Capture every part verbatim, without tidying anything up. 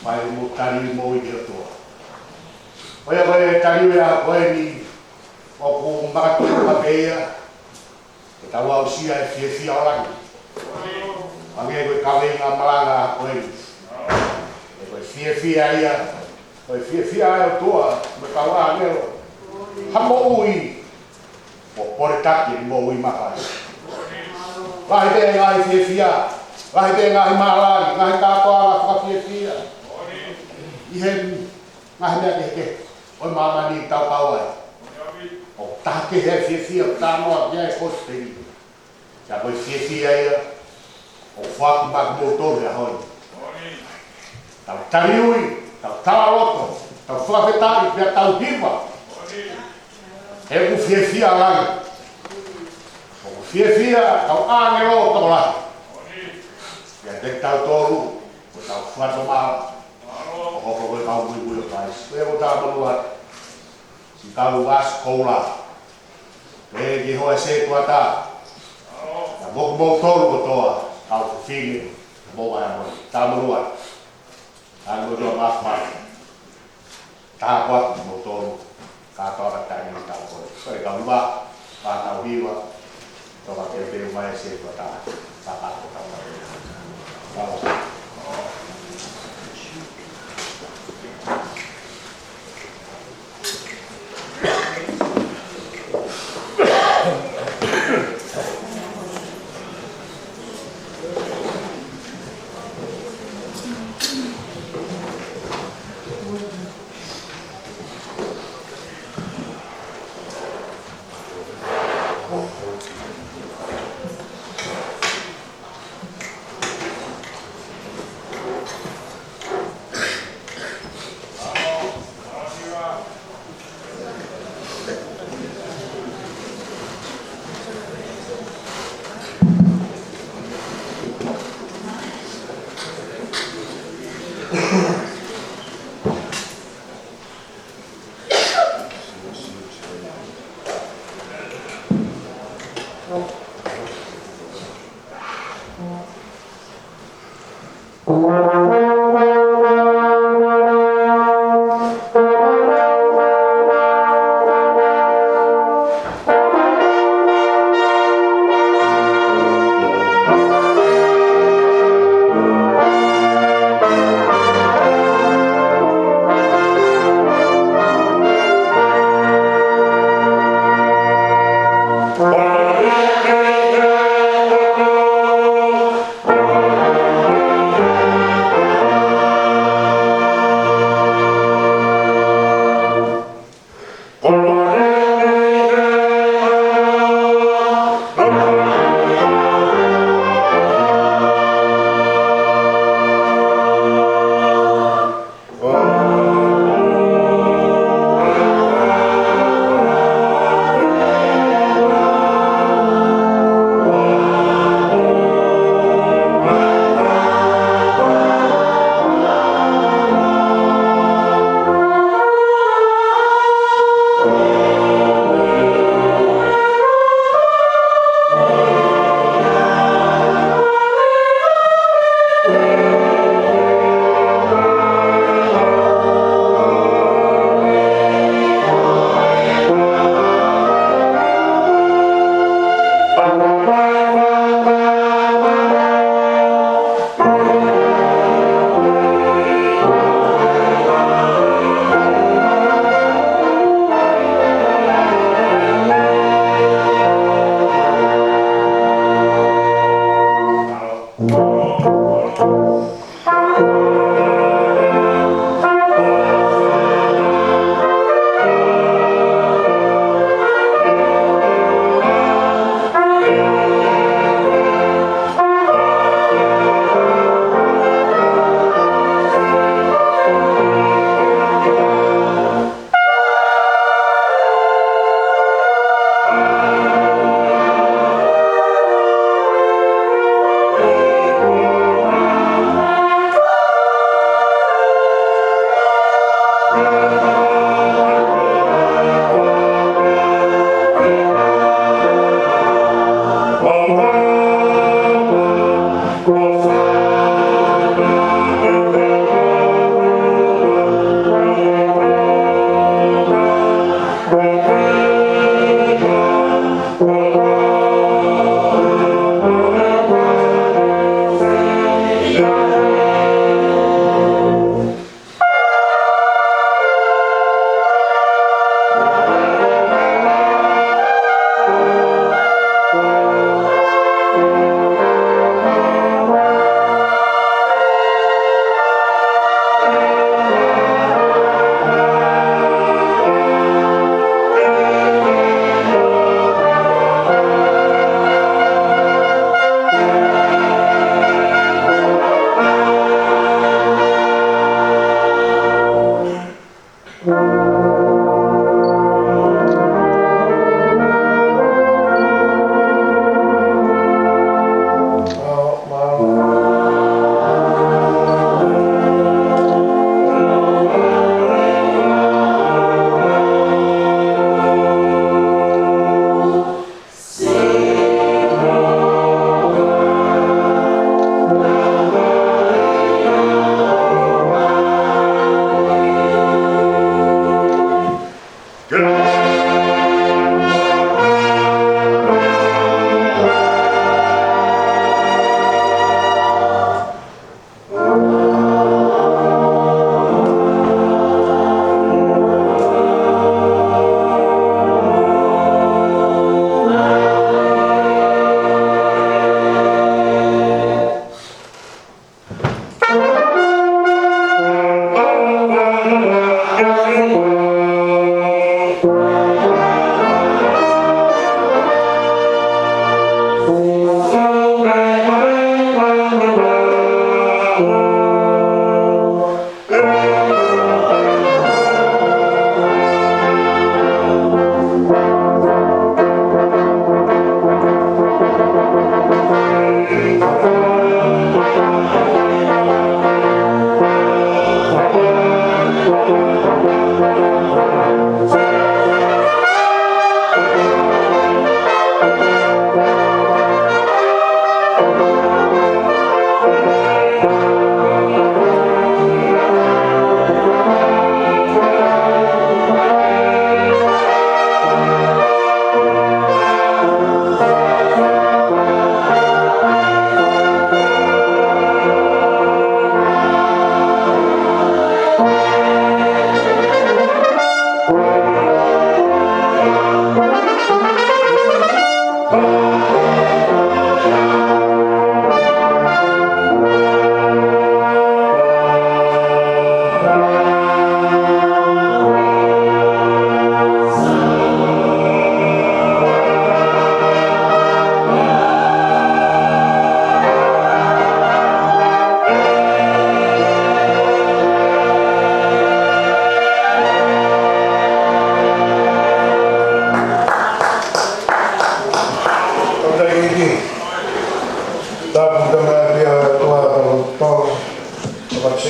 Fai mo tali mo i ʻOtua. ʻOiauē, tali ʻa koe ni, ʻoku makatuʻunga pē ia ke tau aʻusia e fiefia ʻo langi. Hangē ko e kaveinga malanga ko eni. He ko e fiefia ia, ko e fiefia ʻa e ʻOtua mo e kau ʻāngelo. Ha moʻui ʻoku pole taki ʻi he moʻui mafai. Lahi pē ngaahi fiefia, lahi pē ngaahi mālani, ngaahi kātoanga fakafiefia. ʻI he ngaahi meʻa kehekehe ʻo e māmani ʻoku tau kau ai. ʻOku taha kehe e fiefia ʻoku talanoa ki ai e kosipeli. Ka ko e fiefia ia ʻoku foaki maʻa kimoutolu he ʻaho ni. Tau taliui, tau talaloto, tau fakafetaʻi, pea tau hiva. He ʻoku fiefia ʻa langi. ʻOku fiefia ʻa e kau ʻāngelo tokolahi. Pea kiate kitautolu, ko ʻetau fakatomala ʻo hoko ko e kau muimui ʻo Kalaisi. Ko ia ʻoku tau monū atu. Siʻi kau vasi koula. Pea ki he hoa setuata. Pea mo kimoutolu kotoa, kau fefine, mo e ʻaho ni. Tau monū atu. Tau monū atu mafimafi. Tāpuaki kimoutolu. Ka tau ka tani tau kole. Ko e kau hiva, ka tau hiva. Tau ka teuteu mai e setuata. Ka ka tau ka. Tau.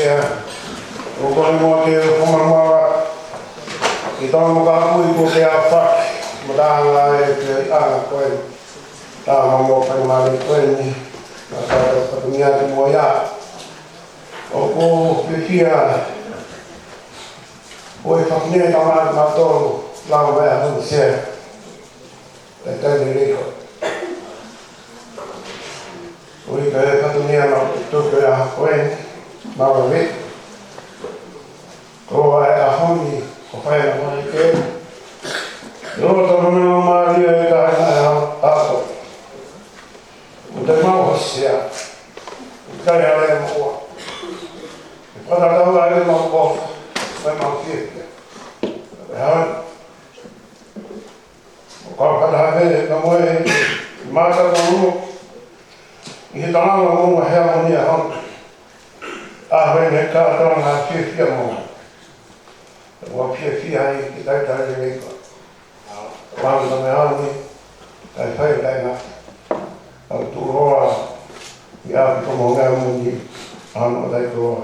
Sea, ʻoku ou kole muʻa ke u fakamālō atu ki Tonga mo Kapui kuo ke aofaki mo taʻanga e te anga ko e taʻanga mo faingamālie ko eni. Naʻa tau fatongia ki mo ia. ʻOku ou fiefia ʻo e fakinei ka mā mātou lau mai a hon sea. Talitali lelei koe. ʻOku ʻikai ke fatongia ma tuku e ʻaho ko eni, ma vave. Ko e ʻaho ni, ko fai na mai ke. Yo to no me no ma lia e ka na ya ako. Mo te mau hosea. Mo te kai ale mo ua. E fana tau ale mo ua. Mai mau fiefia. E hana. ʻO kau fakataha pē ka mo e mata ko uno. ʻI he talanga mo e hea mo ni a hau. ʻA hoi ne ka talanga fiefia mo. Ua fiefia ai ki talitali lelei koe. Pāmu ka me hau ni. Kai fai kai na. Au tu roa. ʻI a ki ko mo ngā mo ni. Anu kai roa.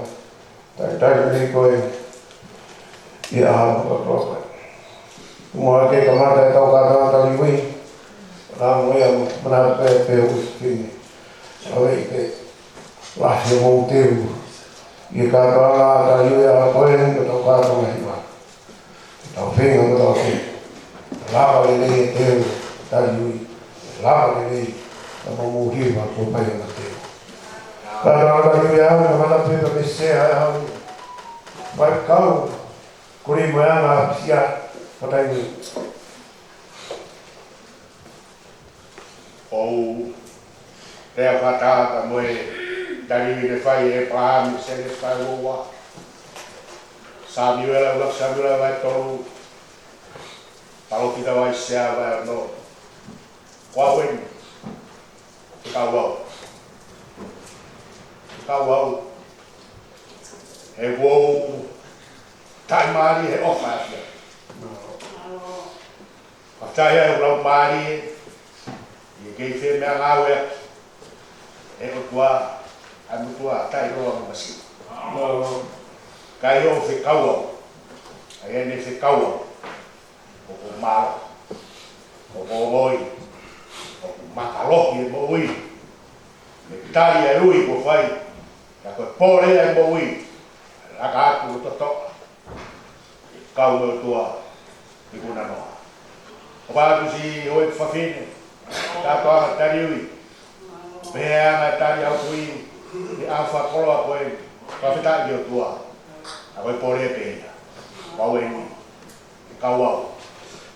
Talitali lelei koe ʻi he ʻaho ko ē. Mo ake kamata e tau kātoanga taliui. Ka mo ia mo manatu pē pe ui fini. ʻAve i ke lahi mo teu. ʻI he kātoanga taliui ʻa ko ē ni ko tau kātoanga hiva. Tau feinga mo tau feinga. Lava lelei e teu taliui. Lava lelei ka mo mou hiva ko pai ana teu. Kātoanga taliui ʻa hau, ka mana pē ka me sea ʻa hau. Vai kau, kuri mai ana sia, patai ni. ʻOu, tea fata ka mo e taliui ne fai e pahami se ne fai ua. Samiuela, ua Samiuela vai tolu. Palōfita vai sea vai ono. Ko au eni. Kau au. Kau au. He ʻoku ou taʻimālie he ʻofa ʻa ia. Ka taʻe ai ʻoku lau mālie, ʻi he kei fē meʻa ngāue ʻaki. ʻE ʻOtua, ʻa e motuʻa taʻeʻiloa mo masiʻi. Ka ʻi hoʻo fekau au, ʻa ia ne fekau au. ʻOku mālō, ʻoku ʻoi, ʻoku makalohi e moʻui. Mei tali e ui kuo fai, ka ko e pole e moʻui, laka atu ʻo totoʻa. Kau mo e ʻOtua, ʻi kuna noa. ʻOku atu si hoi fafine, kātoanga taliui. Pea anga tali au kui, ʻi he ʻaho fakakoloa ko ē, fakafetaʻi ki he ʻOtua. ʻA ko e pole pē ia. Kau eni. Kau au.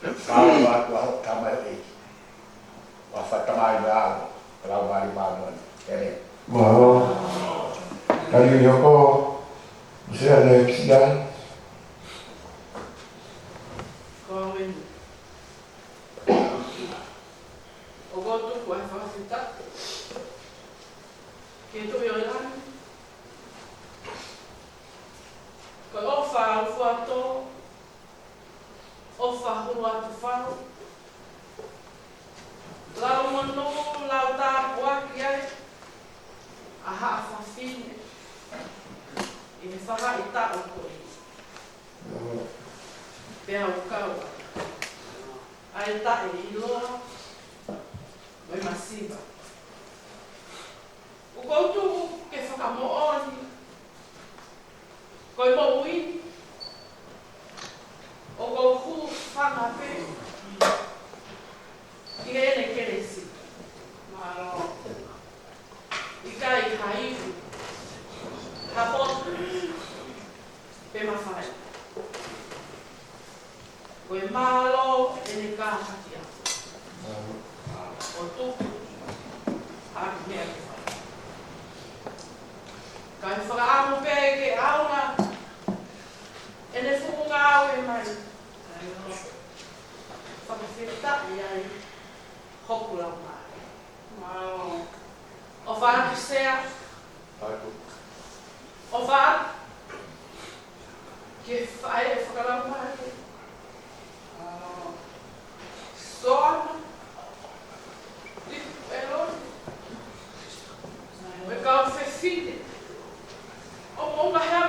Kau atu ʻa hoʻo tamaioʻeiki. ʻOfa Tamai mo e ʻAlo, mo e Laumālie Māʻoniʻoni. ʻĒmeni. Mālō. Taliui hoko, Sea Alexia. Ko au eni. ʻOku ou tuku ʻa e fakafetaʻi ki he Tuʻi ʻo e langi. Ko e ʻofa ʻuluaki ʻo e ʻOtua, ʻofa hulu atu fau. Lau monū, lau tāpuaki ai ʻa haʻa fafine ʻi he faʻahitaʻu ko ē. Pea u kau ʻa e taʻeʻiloa mo e masiva. ʻOku ou tuku ke fakamoʻoni ko e moʻui ni, ʻoku ou hūfanga pē ʻi heʻene kelesi. Mālō. ʻIkai ha ivi, ha potu, pe mafai. Ko e mālō ʻene kātaki ʻaʻaku ʻo tuku ha meʻa ke fai. Kae fakaʻamu pē ke ʻaonga ʻene fuʻu ngāue mai. Fakafetaʻi ai hoku laumālie. ʻOfa atu Sea. ʻOfa atu. Ke fai e fakalaumālie. Soana. Lipu ʻEloni. Mo e kau fefine. ʻO mo ngā hea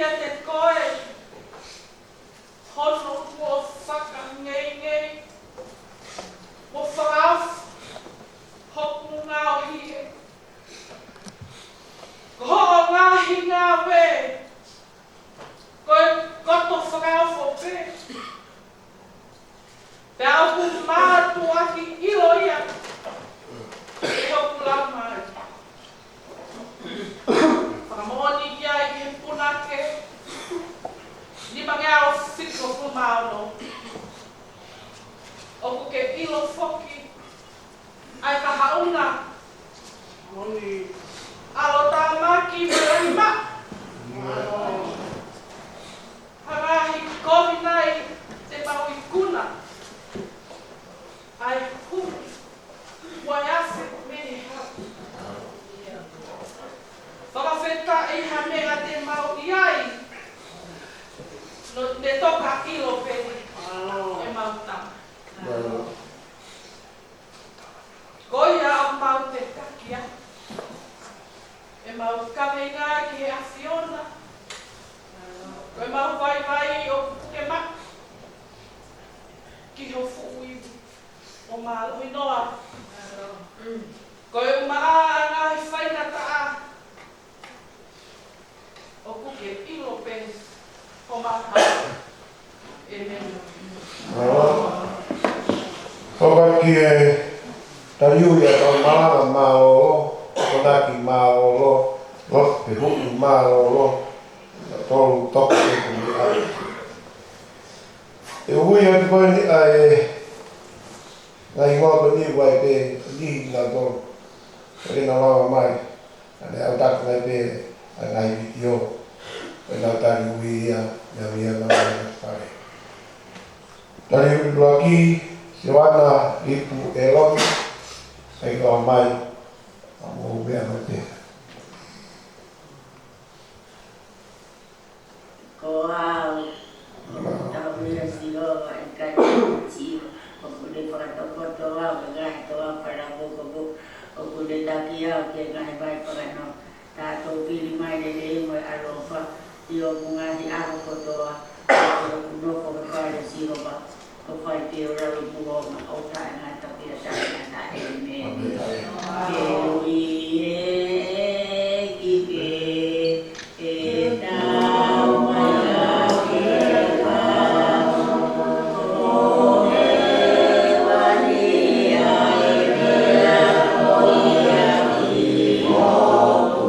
kiate koe, hono kuo fakangeingei mo fakaofo hoku ngaohi ē. Ko hoʻo ngaahi ngāue ko e koto fakaofo pē. Pea ʻoku mātuʻaki ʻilo ia ʻe hoku laumālie. Fakamoʻoni ki ai ki he punake nimangeau fitungofulu mā ono. ʻOku ke ʻilo foki ʻa e kahaʻu na ʻa Loʻitāmaki mo Lahimaʻa. Hangē ko e ngaahi kovi nai te mau ikuna ʻa e hū mo e afe mei he haʻu. Fakafetaʻi ha meʻa te mau ʻi ai, no, ne toka ʻilo pē ʻe mau tama. Ko ia ʻoku mau tataki ai ʻemau kaveinga ki he ʻAfiona. Ko ʻemau vaivai ʻoku puke maʻu ki ho fuʻu ivi ʻo mālohi noa. Ko e ʻumaʻā ʻa e ngaahi faingataʻa ʻoku ke ʻilo pē ʻo māhau. ʻĒmeni. Mālō. Toka ki he taliui ʻa e kau malanga mālōlō, konaki mālōlō, lotu pe huʻu mālōlō, tolu toka ke kumi ai. ʻE ui atu ko eni ʻa e ngaahi hingoa ko eni ʻoku ʻi ai pē niʻihi kinautolu ʻoku ʻikai ke nau lava mai. Ka ne ʻalu atu mai pē ʻa e ngaahi vitiō ʻo ʻenau taliui ia, ia, ia, ia, ia, fale. Taliui ʻuluaki, Sioana Lipu ʻElomi, ʻikai ke lava mai, ka mou meʻa mai pē. Ko au, ko e tau ia Sihova ʻikai ke tio, ʻoku ne fakatokoto au, ʻi he ngaahi toafa lakokopo, ʻoku ne taki au ki he ngaahi vai fakanonga. Tatou fili mai lelei mo e ʻaloʻofa ʻi hoku ngaahi ʻaho kotoa, ʻi hoku nofo he fale ʻo Sihova, ʻo fai pē ʻo lalo puhonga ʻo taʻengata pea taʻengata. ʻĒmeni. Ke ui ē ki pē ʻe tau mai ʻa ke kau, ko e wani ai pea ko ia ki hoku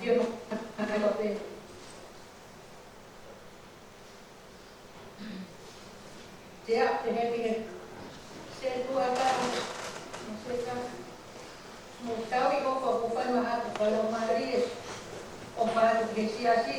Ke mo ai pape. Te a te he ke. Se tua ka. Mo se ka. Mo tau i ko ko ko fai maha ko ka lo marie. ʻO fai ko ke siasi.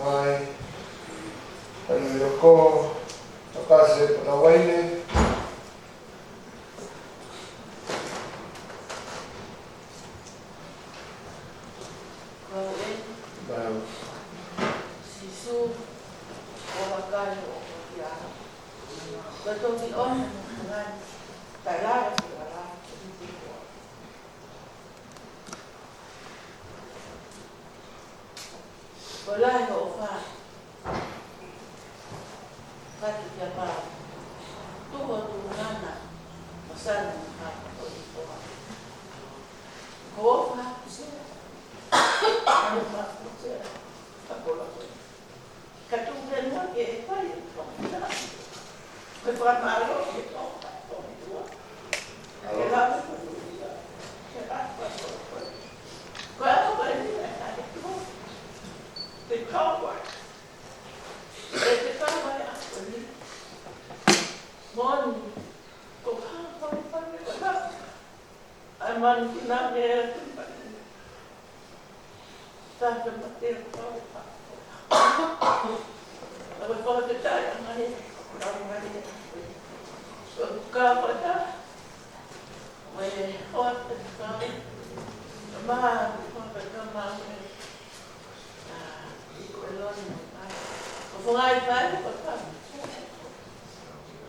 Mai, Taniuioko, Tokase Patauaine. Kau ē, Mau. Sīsū, ʻoku ou vakai ʻoku ʻiate au. Ko e toki ʻomi mo e ngaahi tailala ki ala ki te koa. Ko e lahi hoʻo ʻofa. Kati kia pau. Tuho tu nana. Masana ni hapa ko i koa. Ko ʻofa kusea. ʻOfa kusea. Ka kola koe. Ka tu ke mua ke e kai e toki na. Ko e fakamālō ke toka, toki tua. Ke lava ko tua. Ke lava ko tua. Ko e ako ko eni e kai e tua. Te kaua. E te kaua e ako ni. Moni. Ko ka ko ni pa me ko na. ʻAi manu ki nā mea e te manu. Tāke mate o kau. ʻA e fakafetaʻi ʻa mai. ʻA mai. ʻO ka pata. Mai hoa te kau. Mā, fakafetaʻi mā. ʻA, ʻi ko e loni, ʻa, ʻo fōngai fai, ko e kau.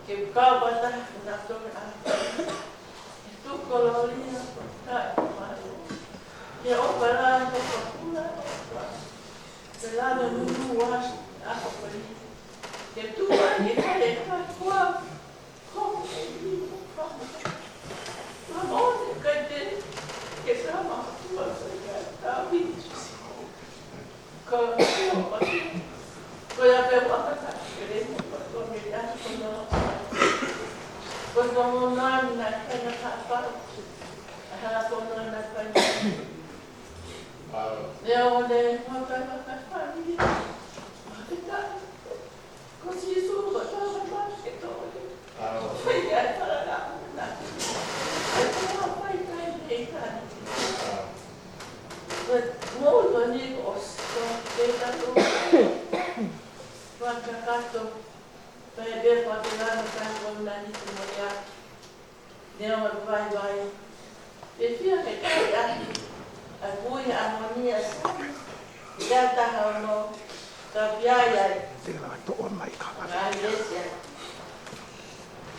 Ke kau pata, na tō, ʻa, ke tuku loli, ʻa, ko e kau, ʻa, ke ʻofa la, ko e kau, ʻa, ke la, na nunu, ʻa, ʻa, ko e kau. Ke tuku, ke fai, ke kau, ʻa, Ko Sīsū, ko e tau ka patu ke tau ke. ʻAo. Fai ai para na una. Ai para fai kai nei kai. ʻAo. Ko e mou to ni ko s-, ko ke tatu. Ko a kakato. Fai pē ko a te lana kai ko na ni te mo ia. Neongo e vaivai. Pea fia ke kai ʻaki ʻa e kui ʻa moni ʻa Sami. Ia taha ono. Ka pia ia. Te la toʻo mai ka. Ngā lesia.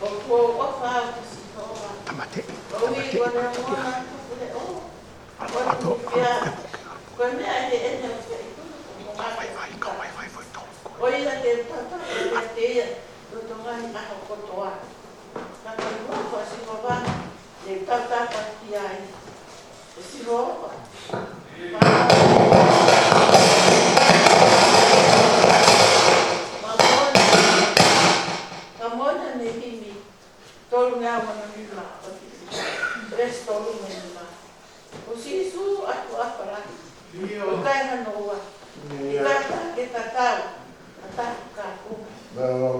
ʻOku ou ʻofa au ki Sihova. Tamate. ʻOku ou ʻi ko ne mona tuku le o. ʻAto, ʻato, ʻato. Ko e meʻa ʻe ʻene o se i tunu ko mo ngā. Vai, vai, ka vai, vai, vai, tō. ʻO ia ke tata, ʻo ia ke ia. Loto ngani ʻaho kotoa. Ka ko e ʻofa ʻa Sihova, ne tautapa ki ai. ʻE Sihova. Mamona. Mamona ne himi. Tolu mea wana nima. Veesi tolu mea nima. Ko Sīsū ʻa e ʻofa lahi. ʻIo. ʻIkai hano ua. ʻIo. ʻIkai ha ke tatau. ʻA taku ka ku. ʻIo.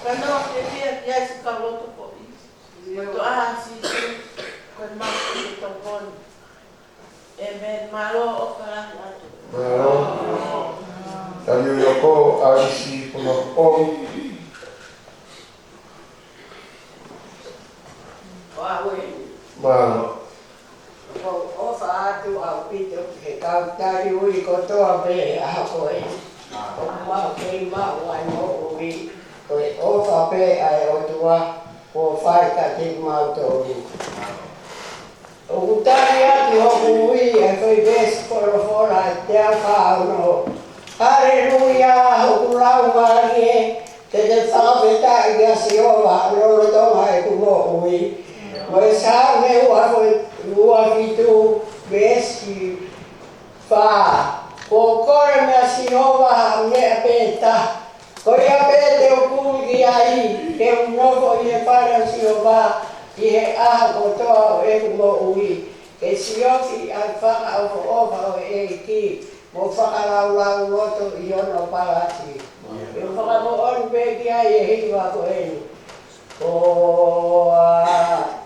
Ka noa ke fia ki ai si ka loto ko i. ʻIo. Ko e toʻa ʻa Sīsū. Ko e maku ke tokoni. ʻĒmeni. Mālō ʻofa lahi atu. Mālō. Taniuioko, ʻAisi Punaʻomi. Mālō. ʻOku ou ʻofa atu ʻaupito ki he kau tali ui kotoa pē he ʻaho ko eni. ʻOku mau kei maʻu ai moʻui. Ko e ʻofa pē ʻa e ʻOtua. ʻo fai kiate kimautolu. ʻOku tali ʻaki hoku ui ʻa e foʻi veesi folofola ʻe teau fā ono. Haleluia, hoku laumālie, te ke fakafetaʻi kia Sihova, lolotonga ʻeku moʻui. Mo e Saame ua, ua fitu, veesi fā. Kuo u kole meia Sihova ha meʻa pē taha, ko ia pē te u kumi ki ai, ke u nofo ʻi he fale ʻo Sihova ʻi he ʻaho kotoa ʻo ʻeku moʻui, ke siofi ʻa e fakaʻofoʻofa ʻo e ʻEiki, mo fakalaulauloto ʻi hono palati. Ke u fakamoʻoni pē ki ai e hiva ko eni. Ko a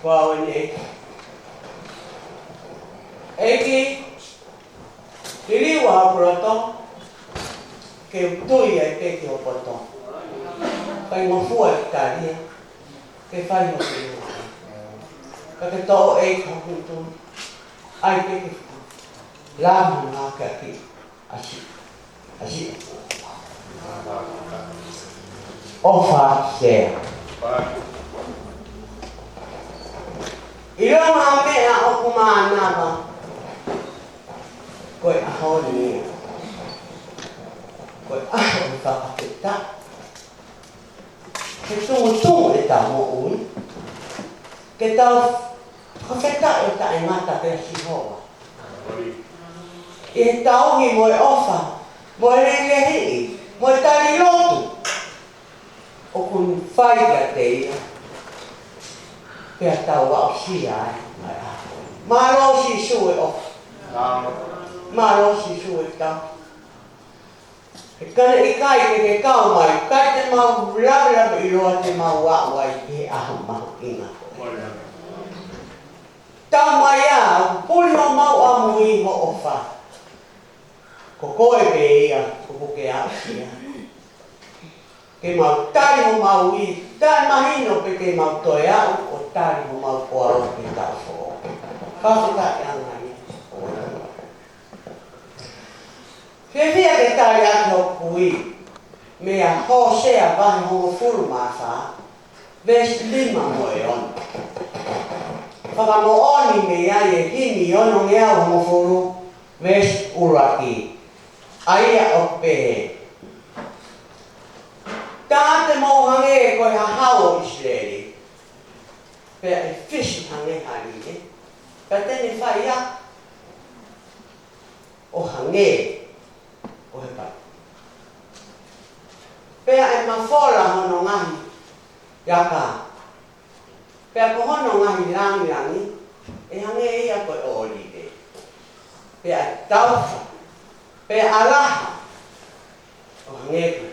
Kuo ʻosi eni ʻEiki. ʻEiki, liliu ʻa hoku loto, ke u tui ai pē ki ho poto. Faingofua ʻeku tali ia, ke fai hoku ʻilo. Ka ke toʻo ʻEiki hoku tui, ʻai pē ke fuʻu lama ngā ke aki. ʻAsi, ʻasi. ʻOfa sea. ʻIlonga ha meʻa ʻoku mānava, ko e ʻaho ni ia. Ko e ʻaho ʻo e fakafetaʻi. Ke tumutumu ʻetau moʻui, ke tau fakafetaʻi ʻo taʻengata pē kia Sihova ʻi he tauhi mo e ʻofa, mo e lelehiʻi, mo e tali lotu ʻoku ne fai kiate ia. Pea tau aʻusia ai, ai, ai. Mālō Sīsū e ʻofa. Mālō Sīsū e tau. He ka ne ʻikai ke ke kau mai, ʻikai te mau lavelave ʻiloa te mau aʻu ai ki he ʻaho mahuʻinga ko ē. Tau mai ā, ʻoku puli homau ʻamui ʻi ho ʻofa. Ko koe pē ia ʻoku ke aʻusia. Ke mau tali homau ui, taʻe mahino pe te mau toe aʻu ʻo tali homau koau ke tau foʻou. Fakafetaʻi ange ia. Fiefia ke tali atu hoku ui, meia Hōsea vahe hongofulu mā fā, veesi lima mo e ono. Fakamoʻoni mei ai e himi ono ngeau hongofulu, veesi ʻuluaki. ʻA ia ʻoku pehē: Tā te mou hangē ko e hahau ʻo ʻIsileli, pea ʻe fisi hangē ha lile, pea te ne fai ʻaki ʻo hangē ko e patu. Pea ʻe mafola hono ngaahi aka, pea ko hono ngaahi langilangi ʻe hangē ia ko e ʻōlive. Pea ʻe taufa, pea ʻe ʻalaha ʻo hangē ko e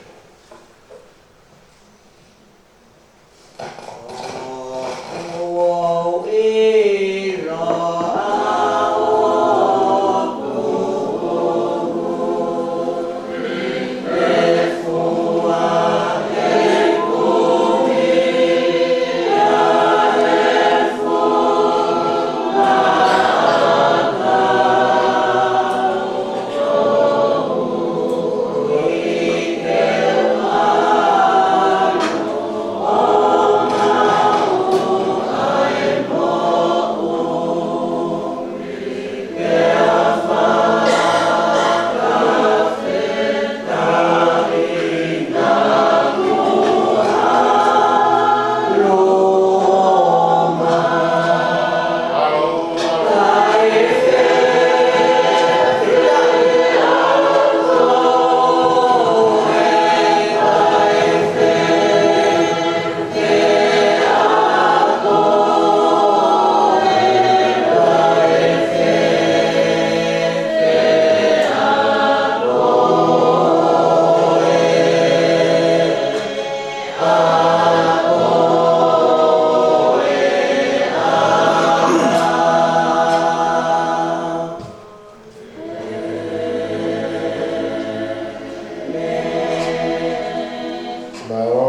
Mālō.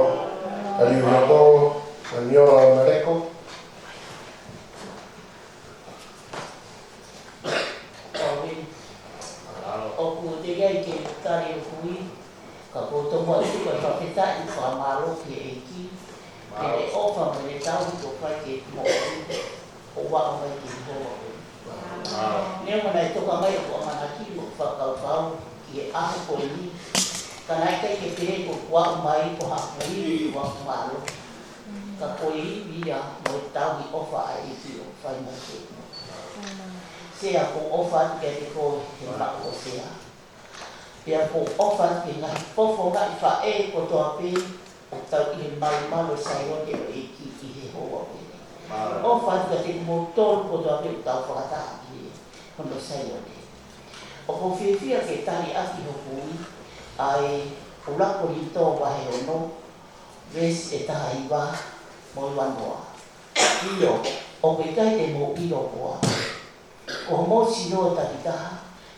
Aliu Hioko, Maniola Maleko. ʻOku teʻeki ai ke tali ʻeku kui, ka ʻoku ou tomuʻa tuku ʻa e fakafetaʻi mo e fakamālō ki he ʻEiki, ki heʻene ʻofa mo ʻene tauhi kuo fai ki he moʻui, ʻo aʻu mai ki he ʻaho ko eni. Neongo naʻe toka mai ʻeku ʻamanaki mo e fakakaukau ki he ʻaho ko eni, ka naʻe ʻikai ke pehē ko ʻeku aʻu mai ko ha kui ʻo ʻeku mālō. Ka ko e ivi ia mo e tauhi ʻofa ʻa e ʻEiki ʻoku fai mai ki he moʻui. Sea, ʻoku ou ʻofa atu kiate koe he maʻu ʻo Sea. Pea ʻoku ou ʻofa atu ki he ngaahi fofongaʻi faʻē kotoa pē ʻoku tau ʻi he malumalu ʻo Saione ʻo e ʻEiki ʻi he houa ko eni. ʻOfa atu kiate kimoutolu kotoa pē ʻoku tau fakataha ʻi he hono Saione. ʻOku ou fiefia ke tali ʻaki hoku kui ʻa e ʻuluaki Kolinitō vahe ono, veesi ʻe taha hiva mo e uanoa. ʻIo, ʻoku ʻikai te mou ʻilo koā, ko hoʻomou sino takitaha,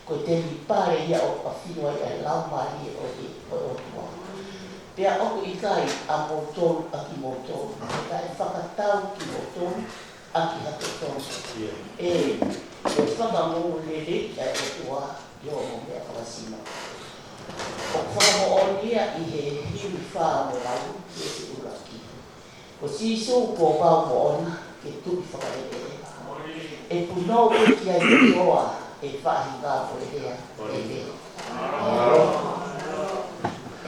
ko e temipale ia ʻoku ʻafio ai ʻa e Laumālie ʻo e, ʻo e ʻOtua. Pea ʻoku ʻikai ʻamoutolu ʻa kimoutolu, he ka ʻe fakatau kimoutolu ʻaki ha totonu. ʻE, ko e fakamoʻui lelei ʻa e ʻOtua ʻi hoʻomou meʻa fakasino. ʻOku fakamoʻoni ia ʻi he Himi fā mo e valu, veesi ʻuluaki. Ko Sīsū kuo pau moʻona ke tuʻi fakalelei. ʻE punou pē ki ai kotoa ʻa e faʻahinga puleʻanga lelei.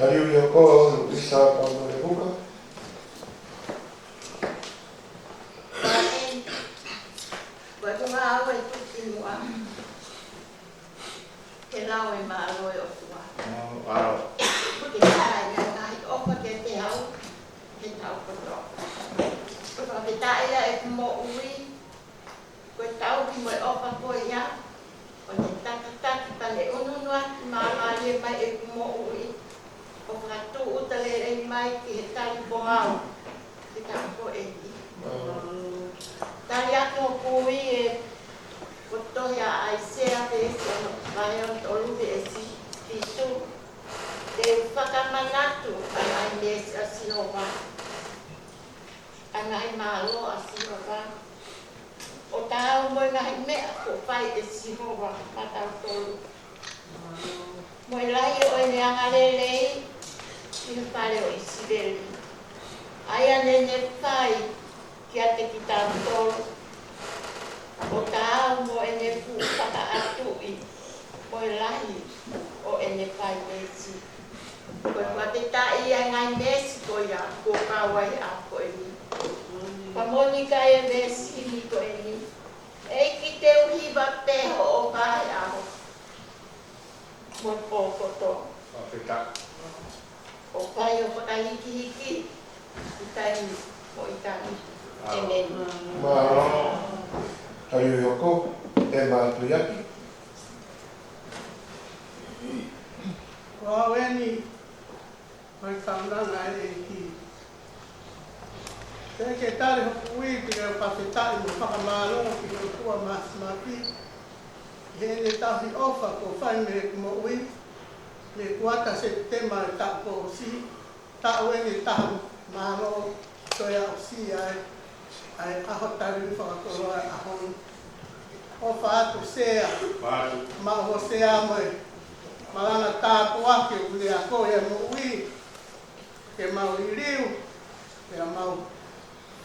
Aliu Hioko, Luisa Pamalevuka. Ko e konga au e tuki muʻa. Ke lau e mālō e ʻOtua. Mālō. Ke tala e ngaahi ʻofa kiate au, ke tau kotoa. Ko e fakafetaʻi ia ʻeku moʻui, ko e tauhi mo e ʻofa ko ia, ʻo ne takitaki pea ne ʻunuʻunu ʻaki māmālie mai ʻeku moʻui. ʻO fakatūʻuta lelei mai ki he tali pongau, ki he taʻu ko eni. Tali atu hoku kui ʻe ko e tohi ʻa ʻAisea veesi ono, vahe ono tolu veesi fitu. Te u fakamanatu ʻa e ngaahi meesi ʻa Sihova, ʻa e ngaahi mālō ʻa Sihova, ʻo taau mo e ngaahi meʻa kuo fai ʻe Sihova maʻatautolu, mo e lahi ʻo ʻene angalelei ki he fale ʻo ʻIsileli, ʻa ia naʻa ne fai kiate kitautolu, ʻo taau mo ʻene fuʻu fakaʻatuʻi, mo e lahi ʻo ʻene fai meesi. Ko e fakafetaʻi ʻa e ngaahi meesi ko ia kuo kau ai ʻa ko eni. Ka moʻoni ka e meesi ni ko eni, ʻEiki, te u hiva pē hoʻo vaheʻaho mo e pō kotoa. Fakafetaʻi. ʻO fai hoʻo fakahikihiki ʻi taimi mo e taimi. ʻĒmeni. Mālō. Aliu Hioko, ʻe mātuiaki. Ko au eni, ko e kaunanga ʻa e ʻEiki. Te ke tali hoku kui ke u fakafetaʻi mo fakamālō ki he ʻOtua Māfimafi, ʻi heʻene tauhi ʻofa kuo fai mei heʻeku moʻui, mei he kuata Sepitema ʻo e taʻu kuo ʻosi, taʻu eni ʻe taha mālō, toe aʻusia ai ʻa e ʻaho tali fakakoloa ʻa e ʻaho ni. ʻOfa atu Sea, ʻofa atu. Maʻu ʻe Sea mo e malanga tāpuaki ʻoku ne akoʻi ʻa e moʻui, ke mau liliu, ke mau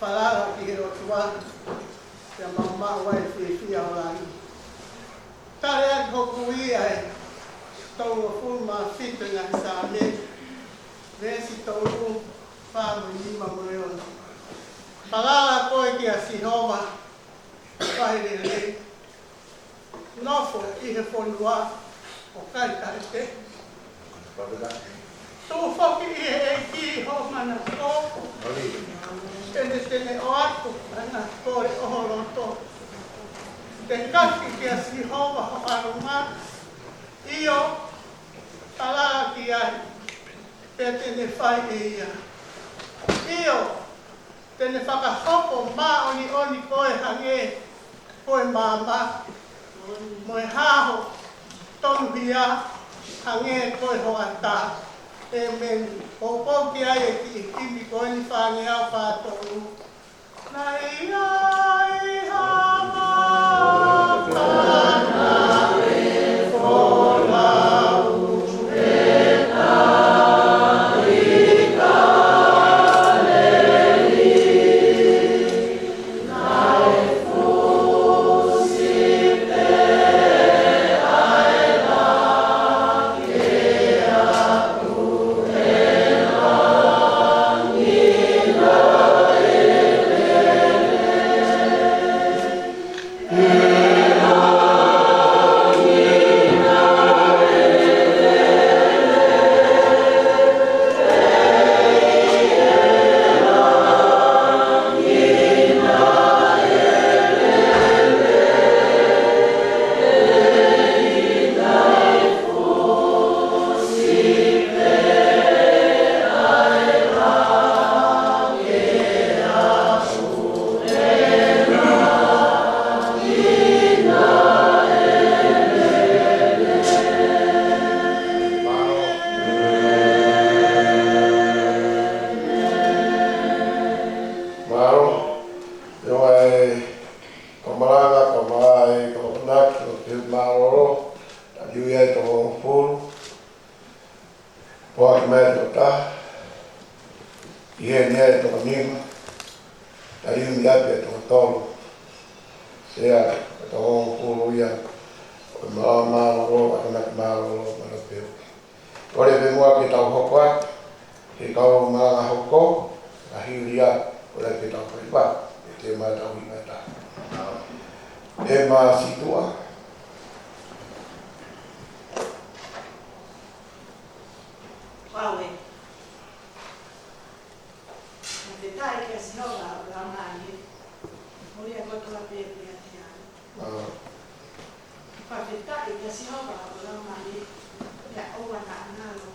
falala ki he ʻOtua, ke mau maʻu ai e fiefia ʻo langi. Tali atu hoku kui ʻa e tolungofulu mā fitu ʻo e ngaahi Saame, veesi tolu, fā mo e nima mo e ono. Falala koe kia Sihova, ʻo fai lelei. Nofo ʻi he fonua ʻo kai taʻetehi. Tuʻu foki ʻi he ʻEiki hoʻo manako. Te ne, te ne ʻoatu ʻa e ngaahi kole ʻo ho loto. Tekaki kia Sihova ho ʻalunga. ʻIo, falala ki ai, pea te ne fai ʻe ia. ʻIo, te ne fakahopo māʻoniʻoni koe hangē ko e maama, mo e hā ho tonuhia hangē ko e hoʻatā. ʻĒmeni. Poupou ki ai e kiʻi himi ko eni, fāngeau fā tolu. Mālō. Te u ʻai ko e malanga, ko e malanga, ko e akonaki, ko e pehu mālōlō, taliui ai toko hongofulu, poaki mai toko taha, ʻi heni ai toko nima, taliui mai pē toko tolu. Sea, toko hongofulu ia, ko e malanga mālōlō, akonaki mālōlō, mālō pehu. Kole pē muʻa ke tau hoko atu ki he kau malanga hoko, ka hili ia, kole ke tau fai pē, ʻe te ma tau hinga ta. ʻE ma situʻa. Fakafetaʻi kia Sihova ʻa e ʻOtua mei he moʻui kotoa pē ʻoku ʻiate au. Mālō. Fakafetaʻi kia Sihova ʻa e ʻOtua mei he ʻoua naʻa ngalo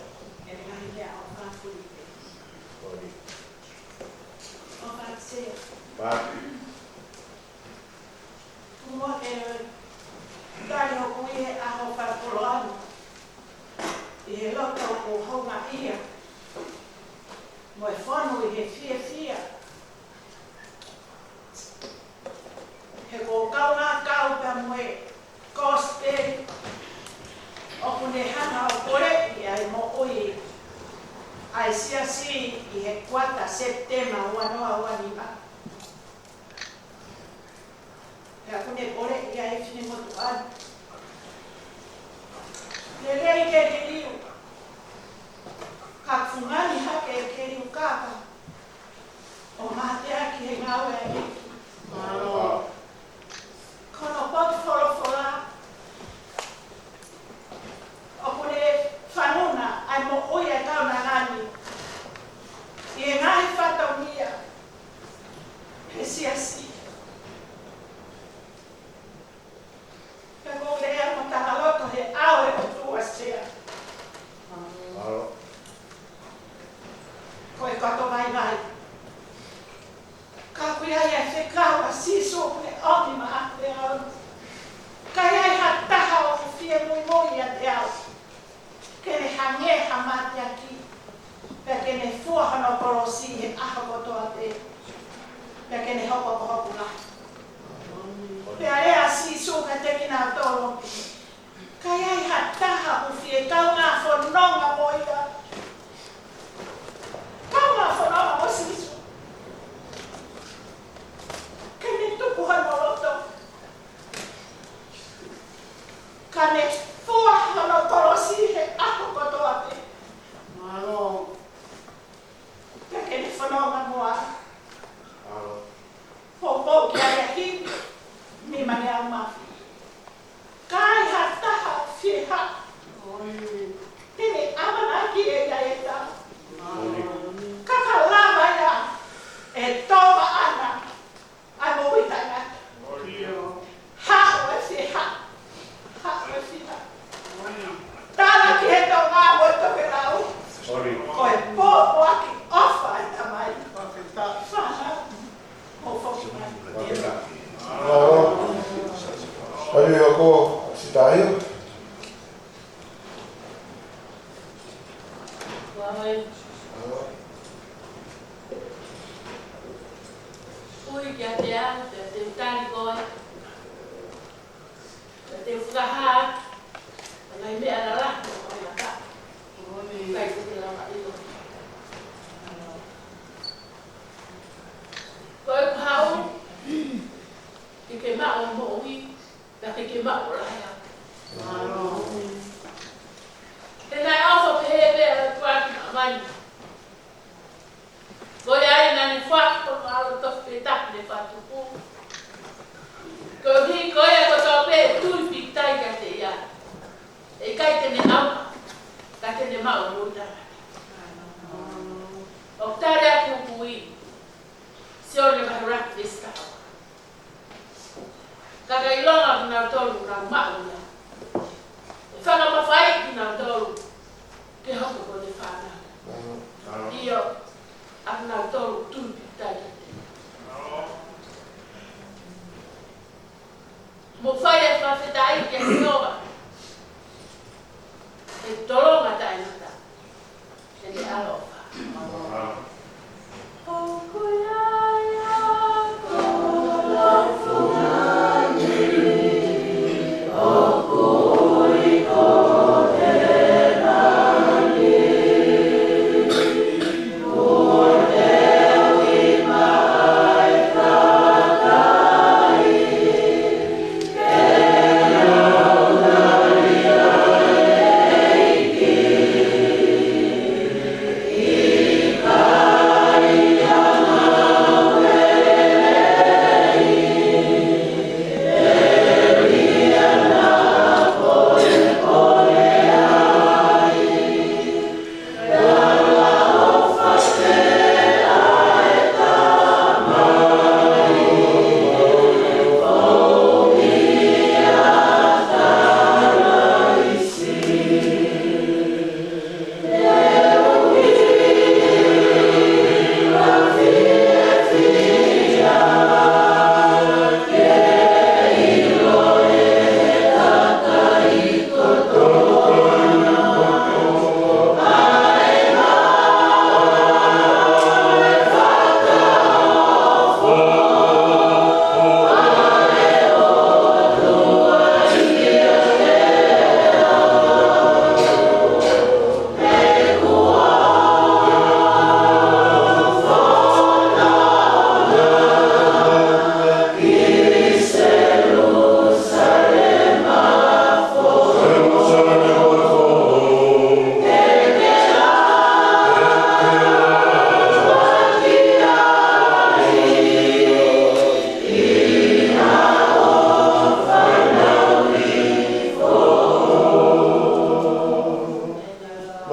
ʻene ngaahi meʻaʻofa fuli pē. ʻOfa Sea. Mālō. Kuo muʻa ke tali hoku ʻi he ʻaho fakapoloano ʻi he loto ʻoku houngaʻia mo e fonu ʻi he fiefia. He ko e kaungā kau pea mo e kosipeli ʻoku ne hanga ʻo poleʻi ʻa e moʻui ʻa e siasi ʻi he kuata Sepitema ua noa ua nima. Pea ʻoku ne poleʻi ʻa e finemotuʻa ni. Lelei ke liliu, ka fungani hake ke liukava ʻo mateaki he ngāue ʻa e ʻEiki. Mālō. Ko hono potu folofola ʻoku ne fanongo ʻa e moʻui ʻa e kaunanga ni ʻi he ngaahi fatongia he siasi. Pea ko e lea mo e tangaloto he ʻao ʻo e ʻOtua Sea. Mālō. Ko e koto vaivai. Ka ʻoku ʻi ai ʻa e fekau ʻa Sīsū ʻoku ne ʻomi maʻa e ʻao. Ka ʻi ai ha taha ʻoku fie muimui ʻiate au, ke ne hangē ha mateaki, pea ke ne fua hono kolosi he ʻaho kotoa pē, pea ke ne hoko ko hoku lahi. Pea lea ʻa Sīsū kiate kinautolu, ka ʻi ai ha taha ʻoku fie kaungā fononga mo ia, kaungā fononga mo Sīsū, ke ne tuku hono loto, ka ne fua hono kolosi he ʻaho kotoa pē. Mālō. Pea ke ne fononga mo au. Mālō. Poupou ki ai ʻa e himi, nima ngeau mafi. Ka ʻi ai ha taha ʻoku fie haʻu, te ne ʻā Naʻe fai ko e ʻAlo tofu pē tapu ne fakatupu. Koeʻuhi ko ia kotoa pē ʻe tui pīkitai kiate ia, ʻe ʻikai te ne ʻauha, ka te ne maʻu moʻui taʻengata. ʻOku tali ʻa e kupuʻi, Sione vahe ʻuluaki veesi taha ua. Ka ka ʻilonga ʻa kinautolu naʻa nau maʻu ia, ʻe fakamafaiʻi kinautolu ke hoko ko ʻene fānau. ʻIo, ʻa kinautolu tui pīkitai. Mou fai ʻa e fakafetaʻi kia Sihova, ʻi he tolonga taʻengata ʻo ʻene ʻaloʻofa.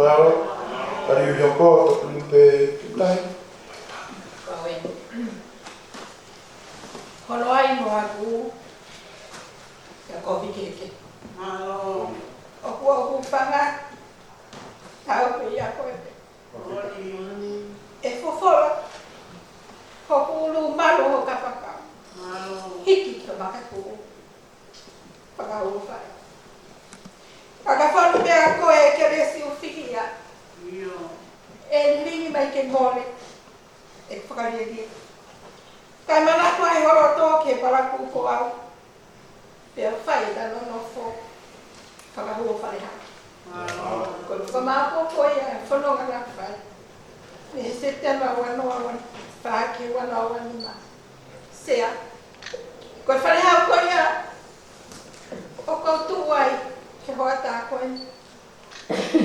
Mālō, tali ʻi hoko, toki pē ki tai. Hono ai mo aku, ia ko Vikeke. Mālō. ʻOku, ʻoku fanga, tau pē ia ko e pē. ʻE fofola hoku ʻulu malu ho kapakau. Mālō. Hiki ki ho makatuʻu. Fakahū fai. Fakafonu pē ʻa koe ʻe Kelesi ʻUfihia. ʻIo. ʻE lilingi mai ke mole ʻeku fakalielia. Kae manako ai ho loto ke palakū ko au. Pea fai ʻeta nonofo fakahū Falehau. Ko e fakamāʻopoʻopo ia e fononga naʻa ku fai. Mei he Sepitema ua noa ua fā ki he ua noa ua nima. Sea. Ko e Falehau ko ia ʻoku ou tuʻu ai ki he hoʻatā ko eni.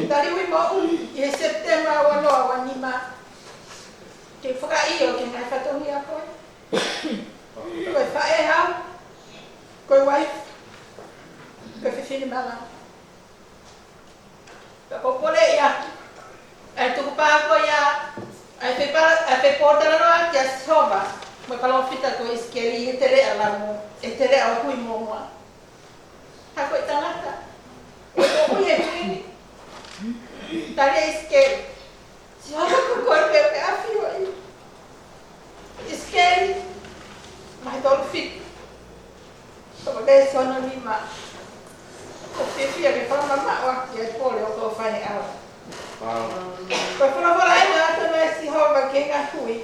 Taliui moʻui ʻi he Sepitema ua noa ua nima. Ke fakaʻio ki he ngaahi fatongia ko ē. Ko e faʻē au, ko e uaifi, ko e fefine malanga. Pea ko e pole ia, ʻa e tukupā ko ia, ʻa e fepā-, ʻa e fepōtalanoa kia Sihova mo e palōfita ko ʻIsikeli ʻi he teleʻa Lamo, ʻi he teleʻa ʻo Huimōmoa. Ka ko e tangata, ʻoku moʻui he tuʻi ni. Tali ʻe ʻIsikeli, Sihova, ko koe pē ʻoku ke ʻafioʻi. ʻIsikeli vahe tolu fitu, ko e veesi hono nima. ʻOku ou fiefia ke fakamamaʻo ʻaki e pole ʻoku ou fai he ʻaho ni. Ko e folofola ʻeni naʻe ʻoatu ʻe Sihova ki he ngaahi hui.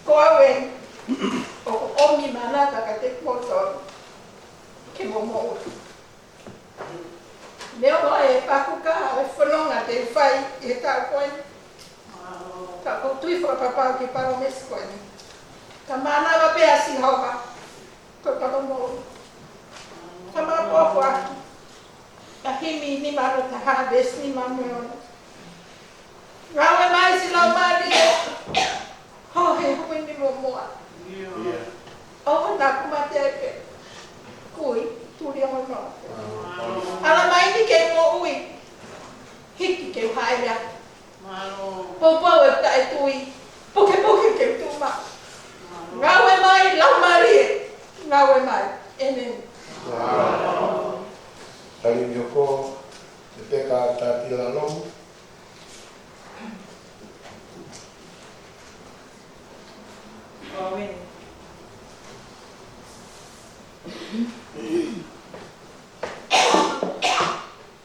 Ko au eni, ʻoku ʻomi manava kiate kimoutolu ke mou moʻui. Neongo e pakuka e fononga te u fai ʻi he taʻu ko eni, ka ʻoku ou tui fakapapau ki he palōmesi ko eni. Ka mānava pē ʻa Sihova, ko e palōmesi. Ka māpōpō ʻaki ʻa e himi nima noa taha, veesi nima mo e ono. Ngāue mai siʻi Laumālie, hōhē taʻetui, pukepuke ke tuʻu maʻu. Ngāue mai, Laumālie, ngāue mai. ʻEmeni. Tali hoko, Lepeka Tati Lalomu. ʻEmeni.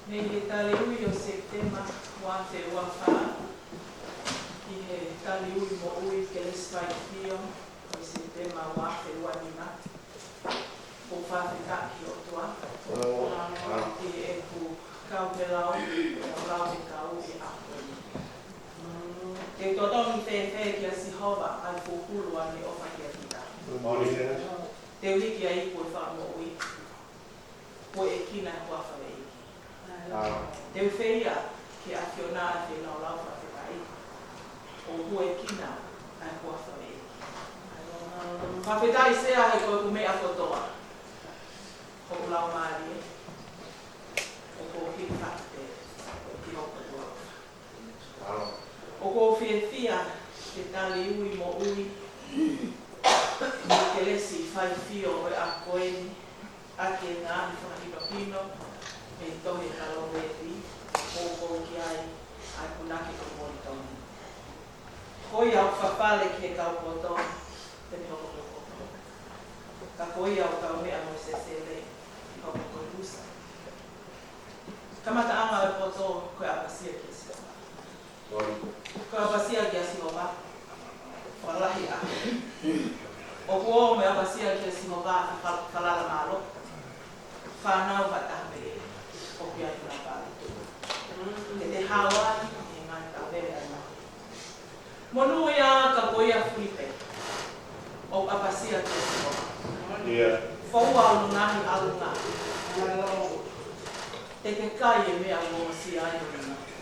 Mei he taliui ʻo Sepitema ua afe ua fā, ki he taliui moʻui kelesi faifio ʻo Sepitema ua afe ua nima, ʻoku ou fakafetaʻi ki he ʻOtua ʻi heʻeku kau he lau, ʻo lau he kau ʻi he ʻaho ni. Te u totongi fēfē kia Sihova ʻa e fufulu ʻa ʻene ʻofa kiate kita? Te u hiki ʻa e ipu ʻo e fakamoʻui, kuo ʻekina ʻa e huafa ʻo e ʻEiki. Te u feia ki he ʻAfiona ʻa e feilaulau fakafetaʻi, ʻoku ʻekina ʻa e huafa ʻo e ʻEiki. Fakafetaʻi Sea he ko ʻeku meʻa kotoa, hoku laumālie, ʻoku ou hiki fakapē ki hoku ʻOtua. ʻOku ou fiefia ke taliui moʻui mo kelesi faifio ʻo e ʻaho ko eni, ʻaki e ngaahi fakahinohino mei he tohi Palōveepi, ʻoku ou ki ai ʻa e punake ko Molitoni. Ko ia ʻoku fafale ki he kau poto, te ne hoko ko e poto. Ka ko ia ʻoku kaumeʻa mo e sesele, ʻe hoko ko e usa. Kamataʻanga ʻo e poto, ko e ʻapasia kia Sihova. Ko e ʻapasia kia Sihova, fakalahi ʻa. ʻOku ʻomai e ʻapasia kia Sihova, fa-, falala mālō. Fānau fakataha pē, ʻoku ʻi ai ʻena pālito. Ke te hao ai, ʻi he ngaahi tauvele ʻa e moʻui. Monūʻia ka ko ia fuli pē, ʻoku ʻapasia kia Sihova. Foua hono ngaahi ʻalunga. Te ke kai e meʻa ʻoku ongosia ai hono ngaahi.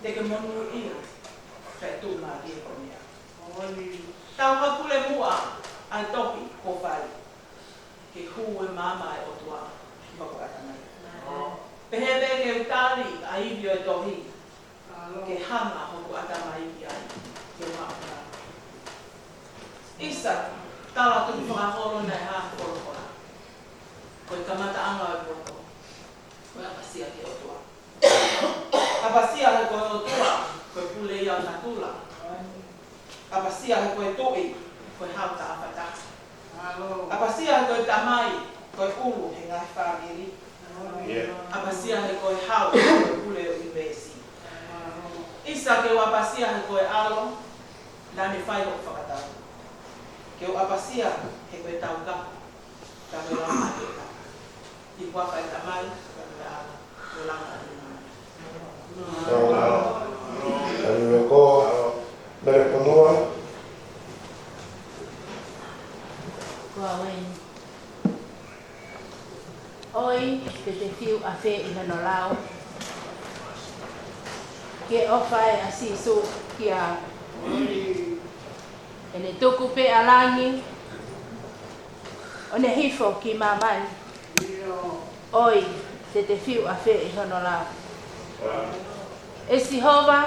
Te ke monūʻia, kae tuʻumālie ho meʻa. Tau hakule muʻa ʻa e tohi kuo fai. Ke hū e maama ʻa e ʻOtua ki hoku ʻatamai. Pehē pē ke u tali ʻa e ivi ʻo e tohi. Ke hanga hoku ʻatamai ki ai, ke maʻu. ʻIsa, tala tukufakaholo naʻe hā he folofola. Ko e kamataʻanga ʻo e poto, ko e ʻapasia ki he ʻOtua. ʻApasia he ko e ʻOtua, ko e pule ia ʻo natula. ʻApasia he ko e Tuʻi, ko e hau taʻafataha. ʻApasia he ko e Tamai, ko e ʻulu he ngaahi fāmili. ʻApasia he ko e Hau, ko e pule ʻo e ʻunivēsi. ʻIsa, ke u ʻapasia he ko e ʻAlo, naʻa ne fai hoku fakatau. Ke u ʻapasia he ko e Taukapo, ka ko e Laumālie. ʻI he huafa ʻo e Tamai, ko e Laumālie, ko e Laumālie. Tali hoko, Mele Fonua. Ko au eni. ʻOi, te te fiu ʻafē ʻi hono lau? Ke ʻofa ʻa Sīsū kia, ʻene tuku pē ʻa langi, ʻo ne hifo ki māmani. ʻOi, te te fiu ʻafē ʻi hono lau? ʻE Sihova,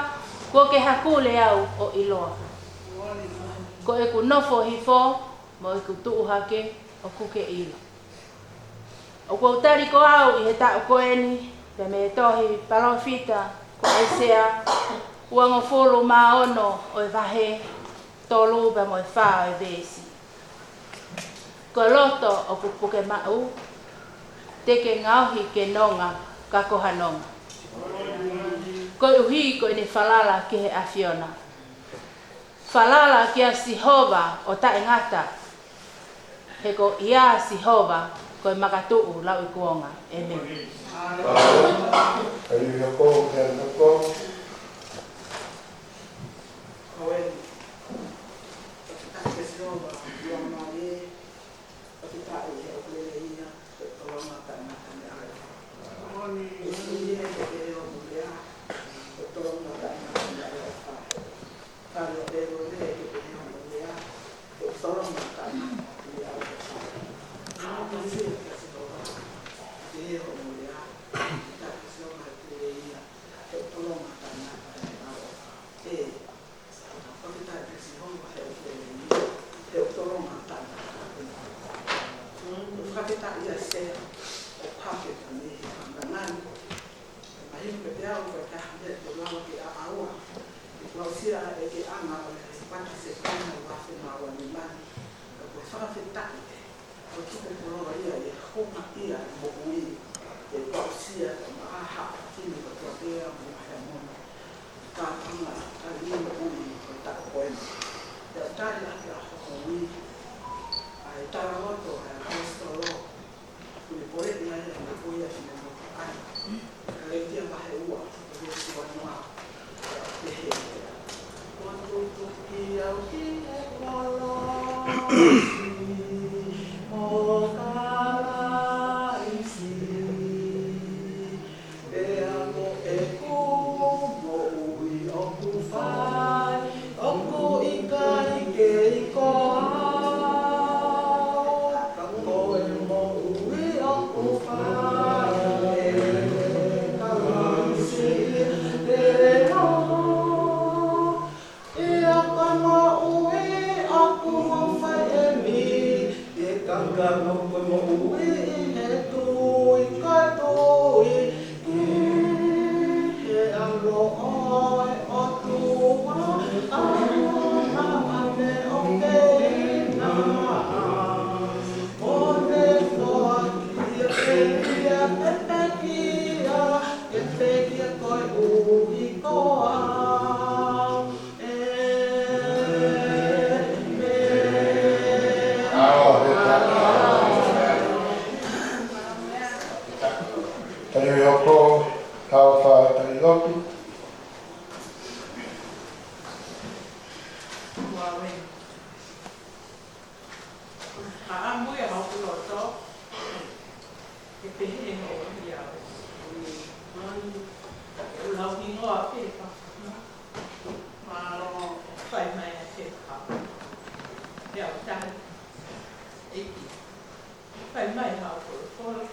kuo ke hakule au ʻo ʻiloa. Ko ʻeku nofo hifo, mo ʻeku tuʻu hake, ʻoku ke ʻilo. ʻOku ou tali ko au ʻi he taʻu ko eni, pea mei he tohi palōfita ko ʻAisea, uangofulu mā ono ʻo e vahe, tolu pea mo e fā ʻo e veesi. Ko e loto ʻoku puke maʻu, te ke ngaohi ke nonga, ka ko ha nonga. Koeʻuhi ko ʻene falala ki he ʻAfiona. Falala kia Sihova ʻo taʻengata. He ko ia Sihova, ko e makatuʻu lauikuonga. ʻEmeni. Tali hoko, Mele Fonua. Fakafetaʻi kia Sihova, ʻOtua mālie, fakafetaʻi he ʻoku lelei ia, ko e tolonga taʻengata mo e ʻaloʻofa. ʻE Sihova, ke pehē hoʻo lea, ko e tolonga taʻengata mo e ʻaloʻofa. Fale ʻo Pēlone, ke pehē hoʻo lea, ko e tolonga taʻengata mo e ʻaloʻofa. ʻApasia kia Sihova, ke pehē hoʻo lea, fakafetaʻi kia Sihova, ʻoku lelei ia, ko e tolonga ʻi he anga ʻo e ʻaho ko eni ʻo e uafe mā ua nima ni, ka ko e fakafetaʻi ʻoku tuku koloa ia ʻi he houngaʻia ʻo e moʻui, ʻi he aʻusia ʻa e maʻa haʻa Fili ko Tuʻapea mo Haʻamono. Ka anga ʻa e moʻui ʻo e taʻu ko eni. Pea tali ʻaki ʻa hoku moʻui ʻa e talaloto ʻa e ʻaposetolo, ʻoku ne poleʻi ai ʻa e moʻui ʻa e finemotuʻa ni. Kalētia vahe ua, veesi ua noa, pehē: Kuo tutuki au ki he kolosi mo Kalaisi, pea ko ʻeku moʻui ʻoku fai, ʻoku ʻikai kei ko au, ka ko e moʻui ʻoku fai ʻe Kalaisi. Pea ʻi he moʻui ʻoku ou fai ʻeni, ʻi he kaka mo ko e moʻui ʻi he tui, ko e tui ki he ʻAlo ʻo e ʻOtua, ʻa e ʻAlo ʻo e ʻOtua. ʻO ne foaki ia ke pekia, ke pekia koeʻuhi ko au. ʻĒmeni. Tali hoko, haʻu ʻo tali lotu. Ka ʻamui ʻa hoku loto, ke pehē hoʻo ʻia au. ʻE ʻulau hingoa pē ka. Mālō. Fai mai ʻa e fekau. Pea u tali. ʻEiki, fai mai haʻo folofola.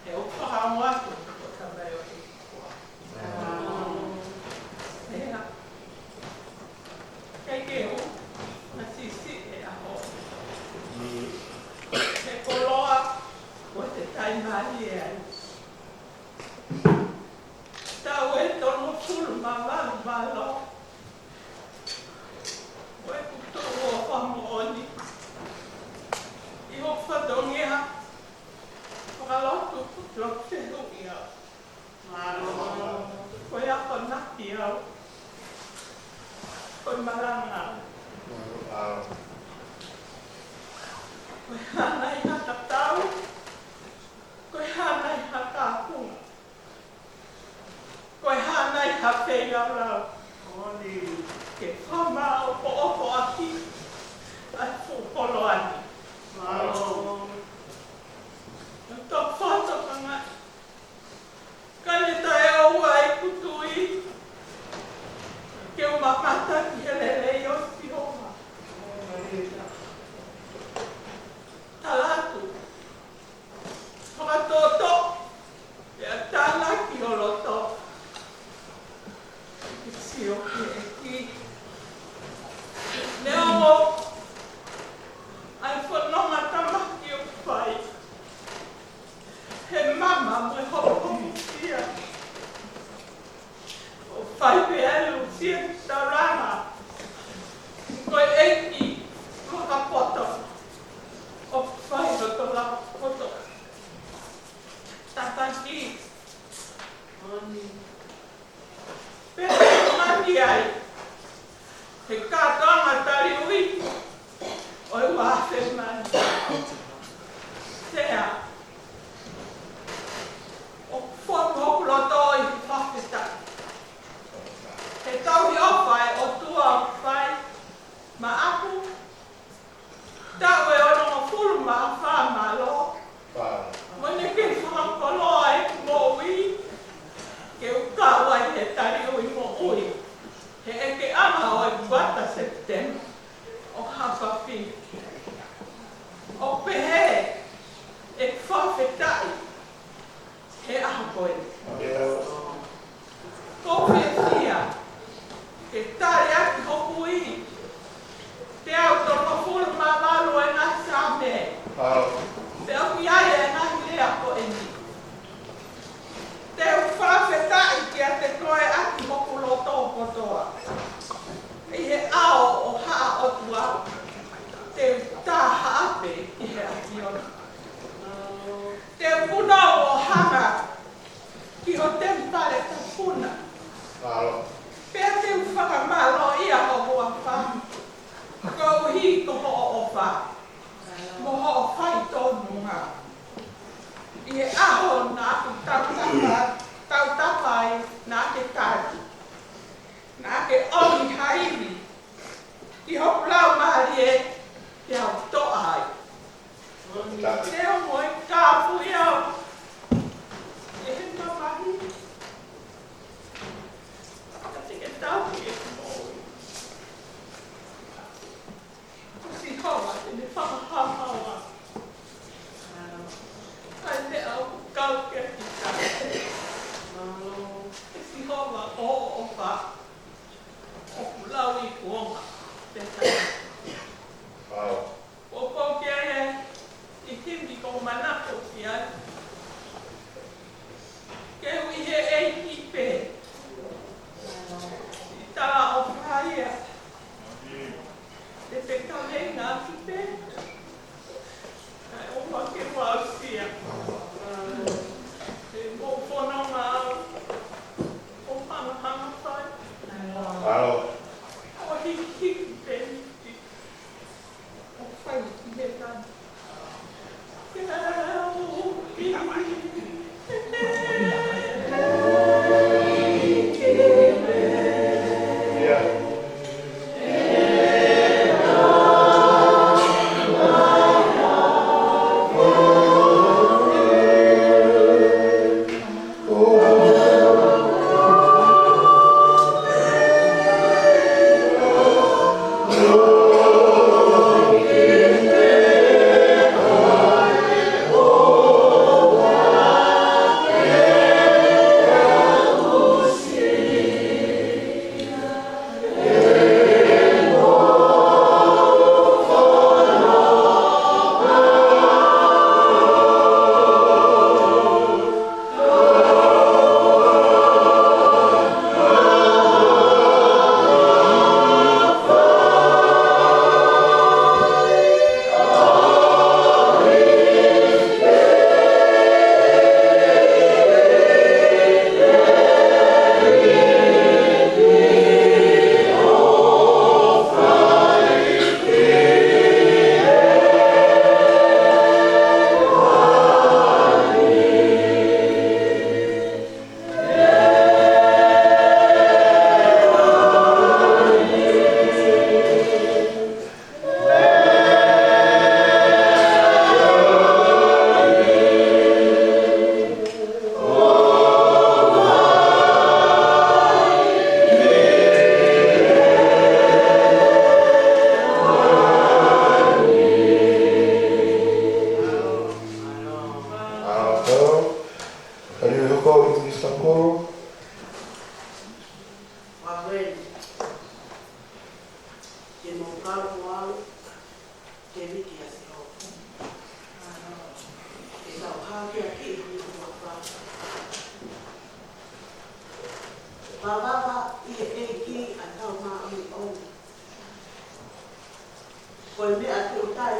ʻE ʻoku fakaongo atu ko e tamaioʻeiki koā. ʻEa. ʻIkai ke u na sisi e ʻaho. He koloa ʻoku te taimālie ai. Taʻu ʻe tolungofulu mā valu mālō. Ko ʻeku tuʻu ʻo fakamoʻoni ʻi hoku fatongia fakalotu, ʻoku ou fehuʻi au. Mālō. Ko e akonaki au. Ko e malanga au. Ko e hā nai ha tatau. Ko e hā nai ha kapunga. Ko e hā nai ha feilaulau. Ke fakamāʻopoʻopo ʻaki ʻa e fuʻu koloa ni. Mālō. Tau fakafanongo. Ka ne taʻeʻoua ʻeku tui ke u mamata ki he lelei ʻo Sihova. Tala atu, fakatoto, pea tānaki ho loto ke sio ki he ʻEiki. Neongo ʻa e fononga tāmaki ʻoku fai, he mama mo e hopohopo sia. ʻOku fai pē ʻa e lusia taulanga. Ko e ʻEiki fakapoto. ʻOku fai loto lava poto. Tataki. Pea ʻoku mani ai he kātoanga taliui ʻo e uafe mani. Sea, ʻoku fonu hoku loto ʻi he fakafetaʻi he tauhi ʻofa ʻa e ʻOtua ʻoku fai maʻaku. Taʻu ʻe onongofulu mā fā mālō. Mo ne kei fakakoloa ʻeku moʻui ke u kau ai he taliui moʻui he ʻekeʻanga ʻo e kuata Sepitema ʻo Haʻafihi. ʻOku pehē ʻeku fakafetaʻi he ʻaho ko eni. ʻOku ou fiefia ke tali ʻaki hoku ivi teau tolungofulu mā valu ʻo e ngaahi Saame. Pea ʻoku ʻi ai e ngaahi lea ko eni: Te u fakafetaʻi kiate koe ʻaki hoku loto kotoa.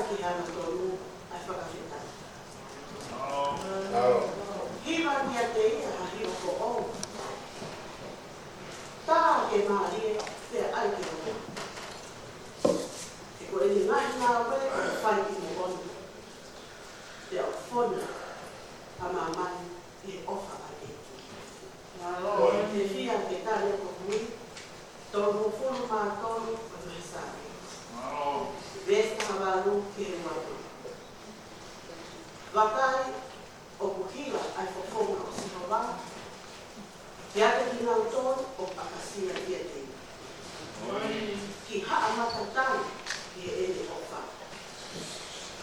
ki he angatonu ʻa e fakafetaʻi. Hiva kiate ia ha hiʻopoʻou. Tā ke mālie, pea ʻai ke loto. He ko ʻene ngaahi ngāue ʻoku fai ki moʻoni. Pea ʻoku fonu ʻa māmani ʻi he ʻofa ʻa e ʻEiki. Mālō. Te u fie ke tali ʻa e potu tolungofulu mā tolu ʻo e tohi Saame. Mālō. Veesi taha valu ki he ua tolu. Vakai, ʻoku hila ʻa e fofonga ʻo Sihova kiate kinautolu ʻoku ʻakasia ʻiate ia. Ki haʻa matatali ki heʻene ʻofa.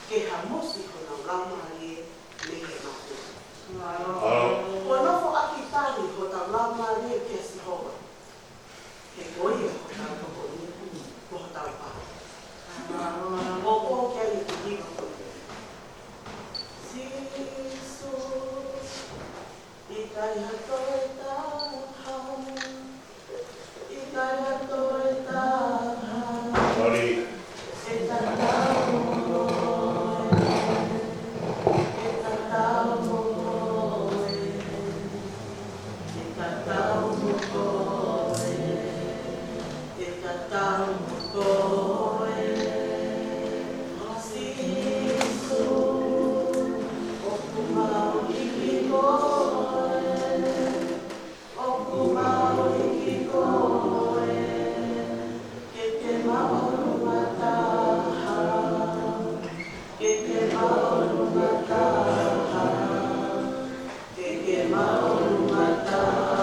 Ke hamusi honau laumālie mei he mate. Mālō. Kuo nofo ʻaki tali hotau laumālie kia Sihova. He ko ia hotau tokoni, ko hotau pā. Poupou ki ai e kiʻi hiva ko eni. Sīsū, ʻikai ha toe taha, ʻikai ha toe taha. Sorry. ʻE tatau mo koe, ʻe tatau mo koe. ʻE tatau mo koe, ʻe tatau mo koe, Sīsū, ʻoku mau iiki koe, ʻoku mau iiki koe, ke ke māʻolunga taha, ke ke māʻolunga taha. Ke ke māʻolunga taha,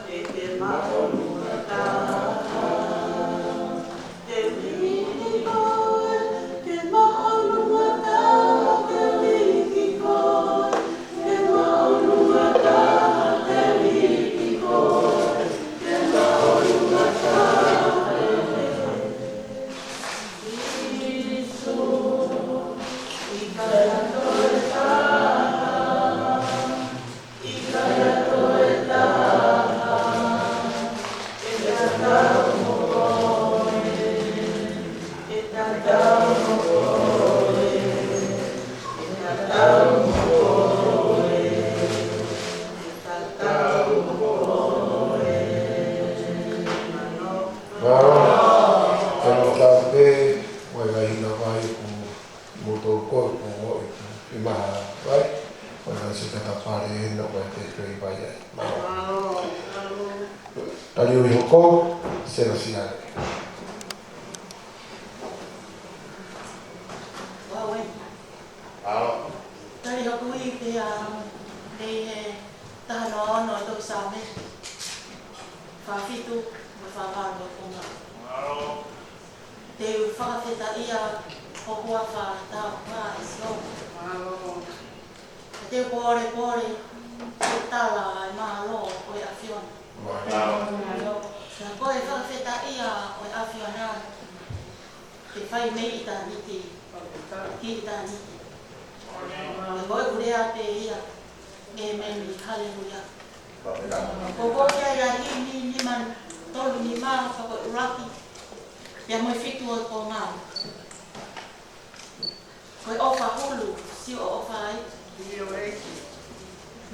ke ke māʻolunga taha. Te u iiki koe, ke māʻolunga taha, te u iiki koe, ke māʻolunga taha, te u iiki koe, ke māʻolunga taha. Sīsū, ʻikai ha toe taha, ʻikai ha toe taha, ʻe tatau mo koe, ʻe tatau mo koe, ʻe tatau mo koe, ʻe tatau mo koe. Mālō, ʻe mālō pē, ʻoku ʻi ai e ngaahi vai ʻoku mou tō ko ē ʻoku mou ʻi he maha vai, ʻoku ʻi ai e ngaahi siʻi kata pale ʻe nofo ʻi he vai ai. Mālō. Taliui hoko, Selasiale. Mālō. Tali hoko ʻi he, ʻa, mei he taha noa ono ʻo e tohi Saame. Fā fitu mo e fā valu ʻo e konga. Mālō. Te u fakafetaʻia ho huafa tāpuhā ʻe Sihova. Mālō. Te u pōlepole, te u tala ʻa e mālō ʻo e ʻAfiona. Mālō. Mālō. Ka ko e fakafetaʻia ʻo e ʻAfiona, ke fai mei ʻitāniti ki ʻitāniti. Ko ʻeku lea pē ia, ʻēmeni, haleluia. Ko koe ia ʻi he himi nima tolu nima, ka ko e ʻuluaki pea mo e fitu ʻo e konga. Ko e ʻofa hulu, sio ʻofa ai.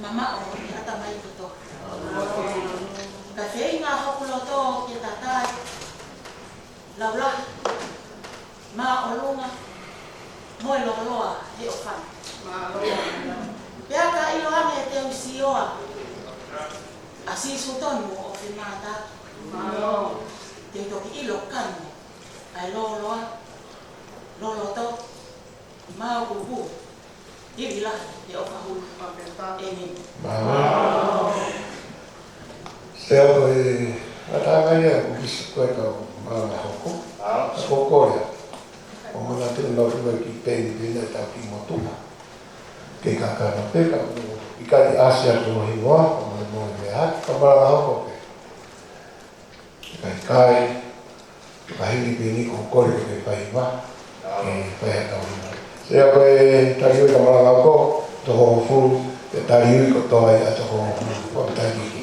Mamaʻo ʻi he ʻatamai kotoa. Ka feinga hoku loto ke tatai, laulahi, māʻolunga, mo e lōloa he ʻofa. Pea ka ʻiloange te u sioa ʻa Sīsū tonu ʻo femātaaki. Te u toki ʻilo kano ʻa e lōloa, loloto, māʻopoʻopo, ivi lahi he ʻofa hulu. ʻĒmeni. Mālō. Sea ko e ʻatā ia ʻoku kisi ko e kau malanga hoko. Ka ko e kole ʻo manatu ʻo nau ʻilo ki peni peni ʻetau kiʻi motuʻa. Ke kakano pē ka ʻoku ʻikai ʻasi atu ʻo hingoa, ʻo mole mole mea hake, ka malanga hoko pē. Kae, kae, ka hili pē ni ko e kole ke fai hiva, ke fai ha tau hiva. Sea ko e taliui ka malanga hoko, toko hongofulu, ke taliui kotoa ia toko hongofulu. Ko e taliui ki.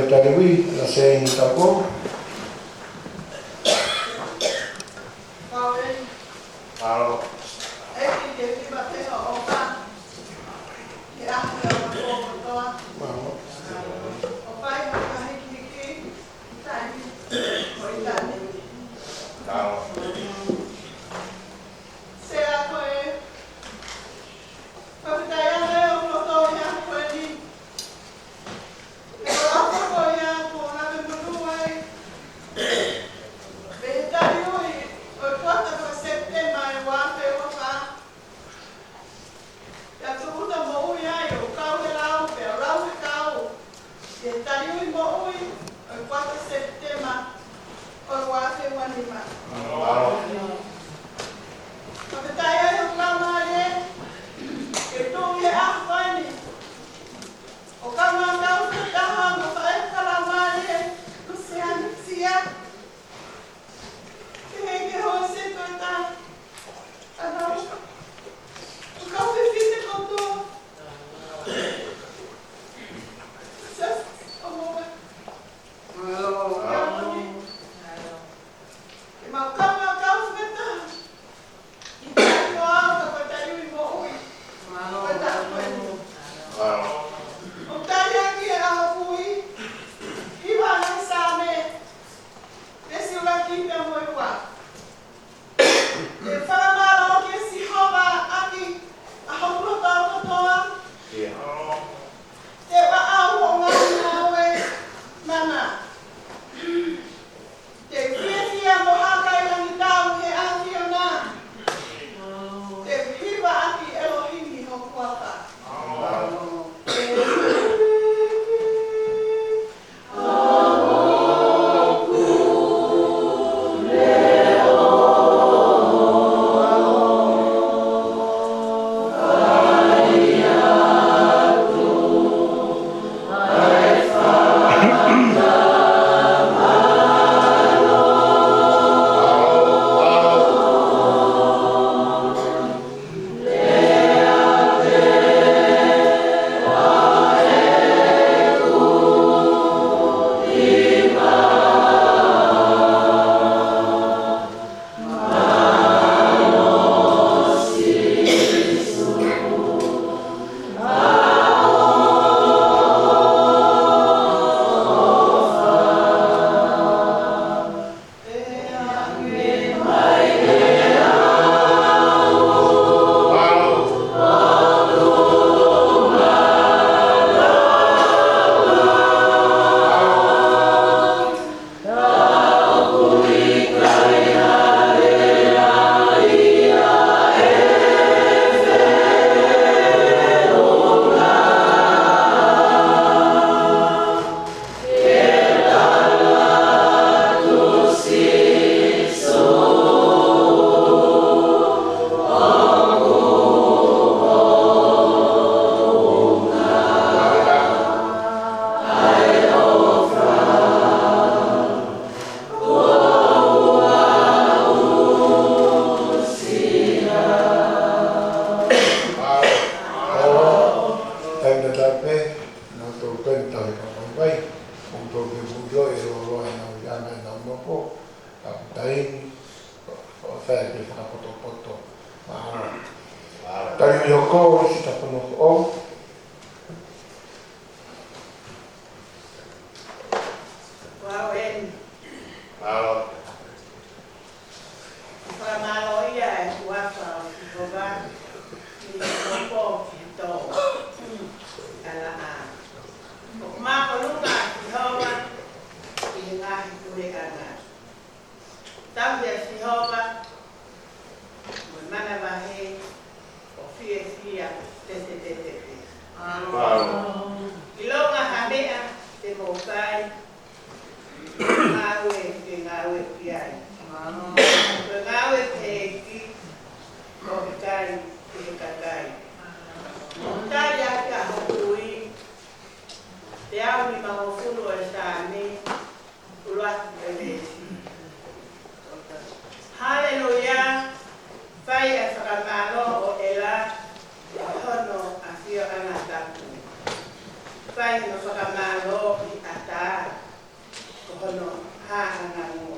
Taliui, na se ini tako. Mālō. ʻEiki, ke kipa pē hoʻo ʻofa. Ke ʻaho ʻo e ʻaho kotoa. Mālō. ʻO fai ha fakahikihiki, ʻi taimi, ʻo ʻi taimi. Mālō. Sea ko e, fakafetaʻi ange ʻoku loto ia ko eni. He ko e ʻaho ko ia kuo lave monū ai. Mei he taliui ʻo e kuata ko Sepitema ʻo e ua afe ua fā. Pea tūʻuta moʻui ai ʻo kau he lau, pea lau he kau. He taliui moʻui ʻo e kuata Sepitema ʻo e ua afe ua nima. Fakafetaʻi ai ʻoku laumālie ke tuʻu he ʻaho ko eni. ʻO kau fakataha mo faʻē fakalaumālie, Luseane Sia. Ke hei ke hoi se ko e ta. Ana. ʻO kau fefine kotoa. Sis, ʻo mo. Mālō. Mālō. Ke mau kau fakataha. ʻI he taliui ʻo e ʻaho ko e taliui moʻui. Mālō. Ko e taʻu ko eni. Mālō. ʻOku tali ʻaki ʻe he ʻaho kui, hiva ʻa e Saame, veesi ʻuluaki pea mo e ua. Te u fakamālō kia Sihova ʻaki ʻa hoku loto kotoa. ʻIo. Te u ʻaʻau hoʻo ngaahi ngāue mana. Te u fiefia mo haka ʻi langi tau he ʻAfiona. Te u hiva ʻaki ʻElohimi hoku huafa. Taimi tatau pē, naʻa tau pē tau he kakai vai, ʻo tau ke muʻio e loloa e nau iana e nau nopo, ka taimi, ʻo fai ke fakapotopoto. Mālō. Taliui hoko, ʻi si tapono o. Ua o eni. Mālō. Fakamālō ia e huafa ʻo Sihova, ʻi he hopo ki he tō. Ala ā. ʻOku māʻolunga ʻa Sihova ʻi he ngaahi puleʻanga. Tauhi ʻa Sihova mo e manavahē ʻo fiefia tetetete pē. Mālō. ʻIlonga ha meʻa te mou fai, ngāue ke ngāue ki ai. Ko e ngāue ki he ʻEiki, ʻoku ʻikai ki he kakai. Tali ʻaki ʻa hoku ui, teau nimangofulu ʻo e Saame, ʻuluaki ʻo e veesi. Haleluia, fai ʻa e fakamālō ʻo ʻEla, ʻa hono ʻafioʻanga tapu. Fai hono fakamālō ki he ʻatā, ko hono hāhangango.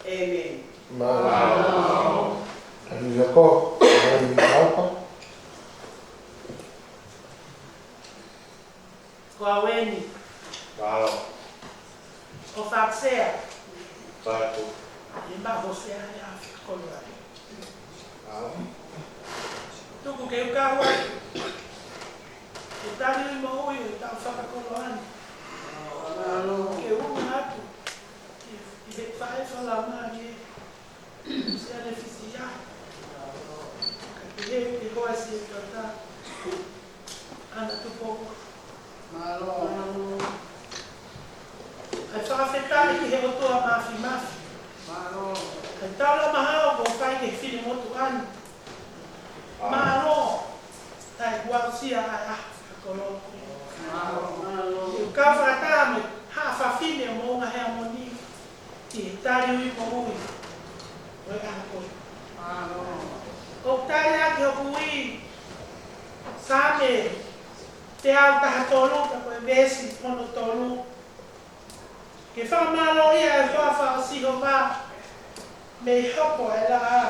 ʻĒmeni. Mālō. Haleluia. Ko e ʻAopa. Ko au eni. Mālō. Ko Fāsea. Mālō. ʻE ma Hōsea ʻe a koloa. Mālō. Tuku ke u kau ai. Ke tali ui moʻui ʻo e taʻu fakakoloa ni. Mālō. Ke u ʻunu atu. Ke, ke he fae falamani. Sea le fisia. Ka ke he, ke hoa si e tata. ʻAna Tupou. Mālō. ʻAi fakafetaʻi ki he ʻOtua Māfimafi. Mālō. ʻAi taula mahalo ko fai ke fili motu anu. Mālō. ʻAi kuo aʻusia ʻa e ʻaho fakakoloa. Mālō. Mālō. ʻIo ka fakataha mo e haʻa fafine ʻo Moʻunga Heamoni. Ki he tali ui moʻui ʻo e ʻaho ko eni. ʻOku tali ʻaki hoku ui Saame teau taha tolu ka ko e veesi hono tolu. Ke fakamālō ia ʻe Hoʻo ʻAfio ʻa Sihova, mei hopo ʻa e laʻā,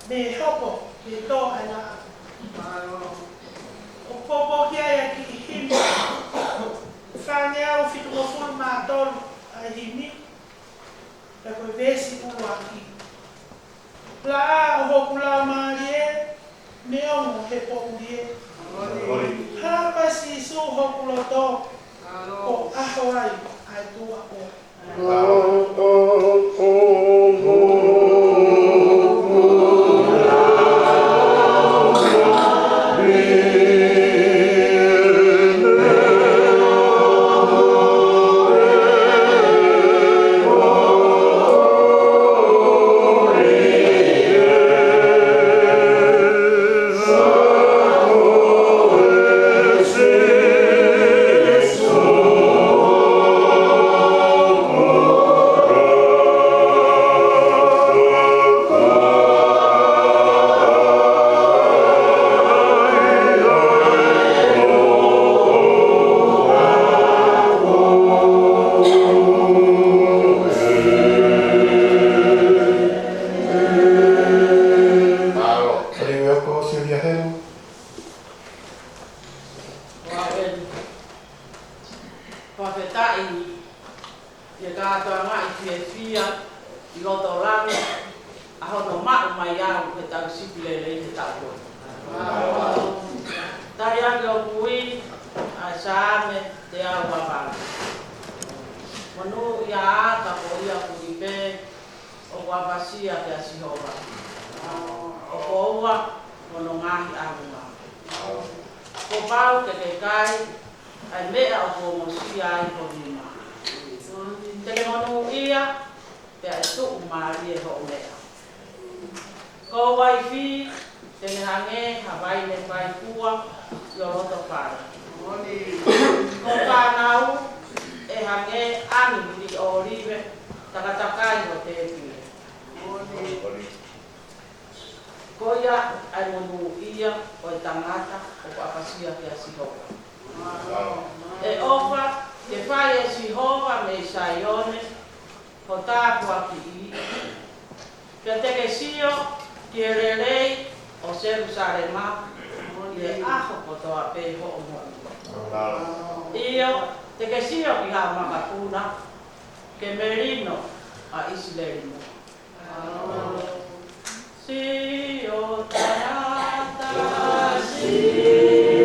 mei hopo mei tō ʻa e laʻā. ʻOku poupou ki ai ʻa e kiʻi himi fāngeau fitungofulu mā tolu ʻa e himi. Pea ko e veesi ʻuluaki. Laʻā ʻo hoku laumālie, neongo he poʻuli ē. Hapa Sīsū hoku loto, ko ʻaho ai ʻa e tuʻa ʻoe. Mālō. Haleluia, ko Sylvia Helu. Fakafetaʻi ʻi he kātoangaʻi fiefia ʻi loto langi ʻa hono maʻu mai au he tau sipi lelei he taʻu ko eni. Tali ʻaki hoku ui ʻa e Saame teau ua valu. Monūʻia ʻa e ʻaho ko ia ʻoku ui pē ʻOku ʻapasia kia Sihova. ʻOku ʻoua hono ngaahi ʻalunga. Kuo pau ke ke kai ʻa e meʻa ʻoku ongosia ai ho nima. Te ke monūʻia, pea ʻe tuʻumālie hoʻo meʻa. Ko ho uaifi te ne hangē ha vaine faifua ʻi ho loto fale. Ko ho fānau ʻe hangē ʻa e ʻapi ʻōlive takatakai ho tēpile. Ko ia ʻa e monūʻia ʻo e tangata ʻoku ʻapasia kia Sihova. ʻE ʻofa ke fai ʻe Sihova mei Saione ho tāpuakiʻi. Pea te ke sio ki he lelei ʻo Selusalema ʻi he ʻaho kotoa pē hoʻo moʻui. ʻIo, te ke sio ki haʻo makapuna, ke melino ʻa ʻIsileli mo. Sio tangata, sio.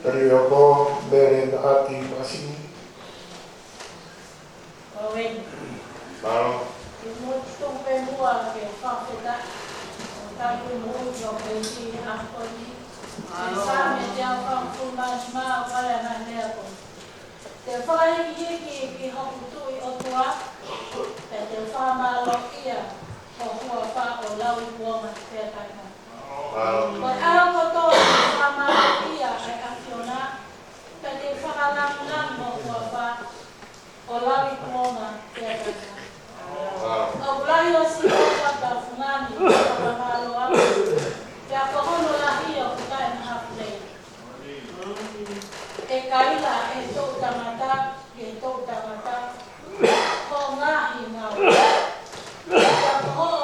Tali ʻo ko Mele Naʻati Masini. Ko eni. Mālō. Ke mou tuʻu pē muʻa ke fakafetaʻi. ʻO tali mo ʻo pēsi a ko ni. Mālō. Saame teau fāngofulu mā nima, ʻo pale ana lea ko. Te u fakahikihiki ki hoku Tuʻi ʻOtua, pea te u fakamālōʻia ho huafa ʻo lauikuonga pea taʻengata. Ko e ʻaho kotoa te u fakamālōʻia ʻa e ʻAfiona, pea te u fakalāngilangi ho huafa ʻo lauikuonga pea taʻengata. ʻOku lahi ʻa Sihova ʻoku fungani, fakamālō atu, pea ko hono lahi ʻoku taʻemahafu lelei. ʻE kaila ʻe he toʻutangata ki he toʻutangata hoʻo ngaahi ngāue, pea ko hoʻo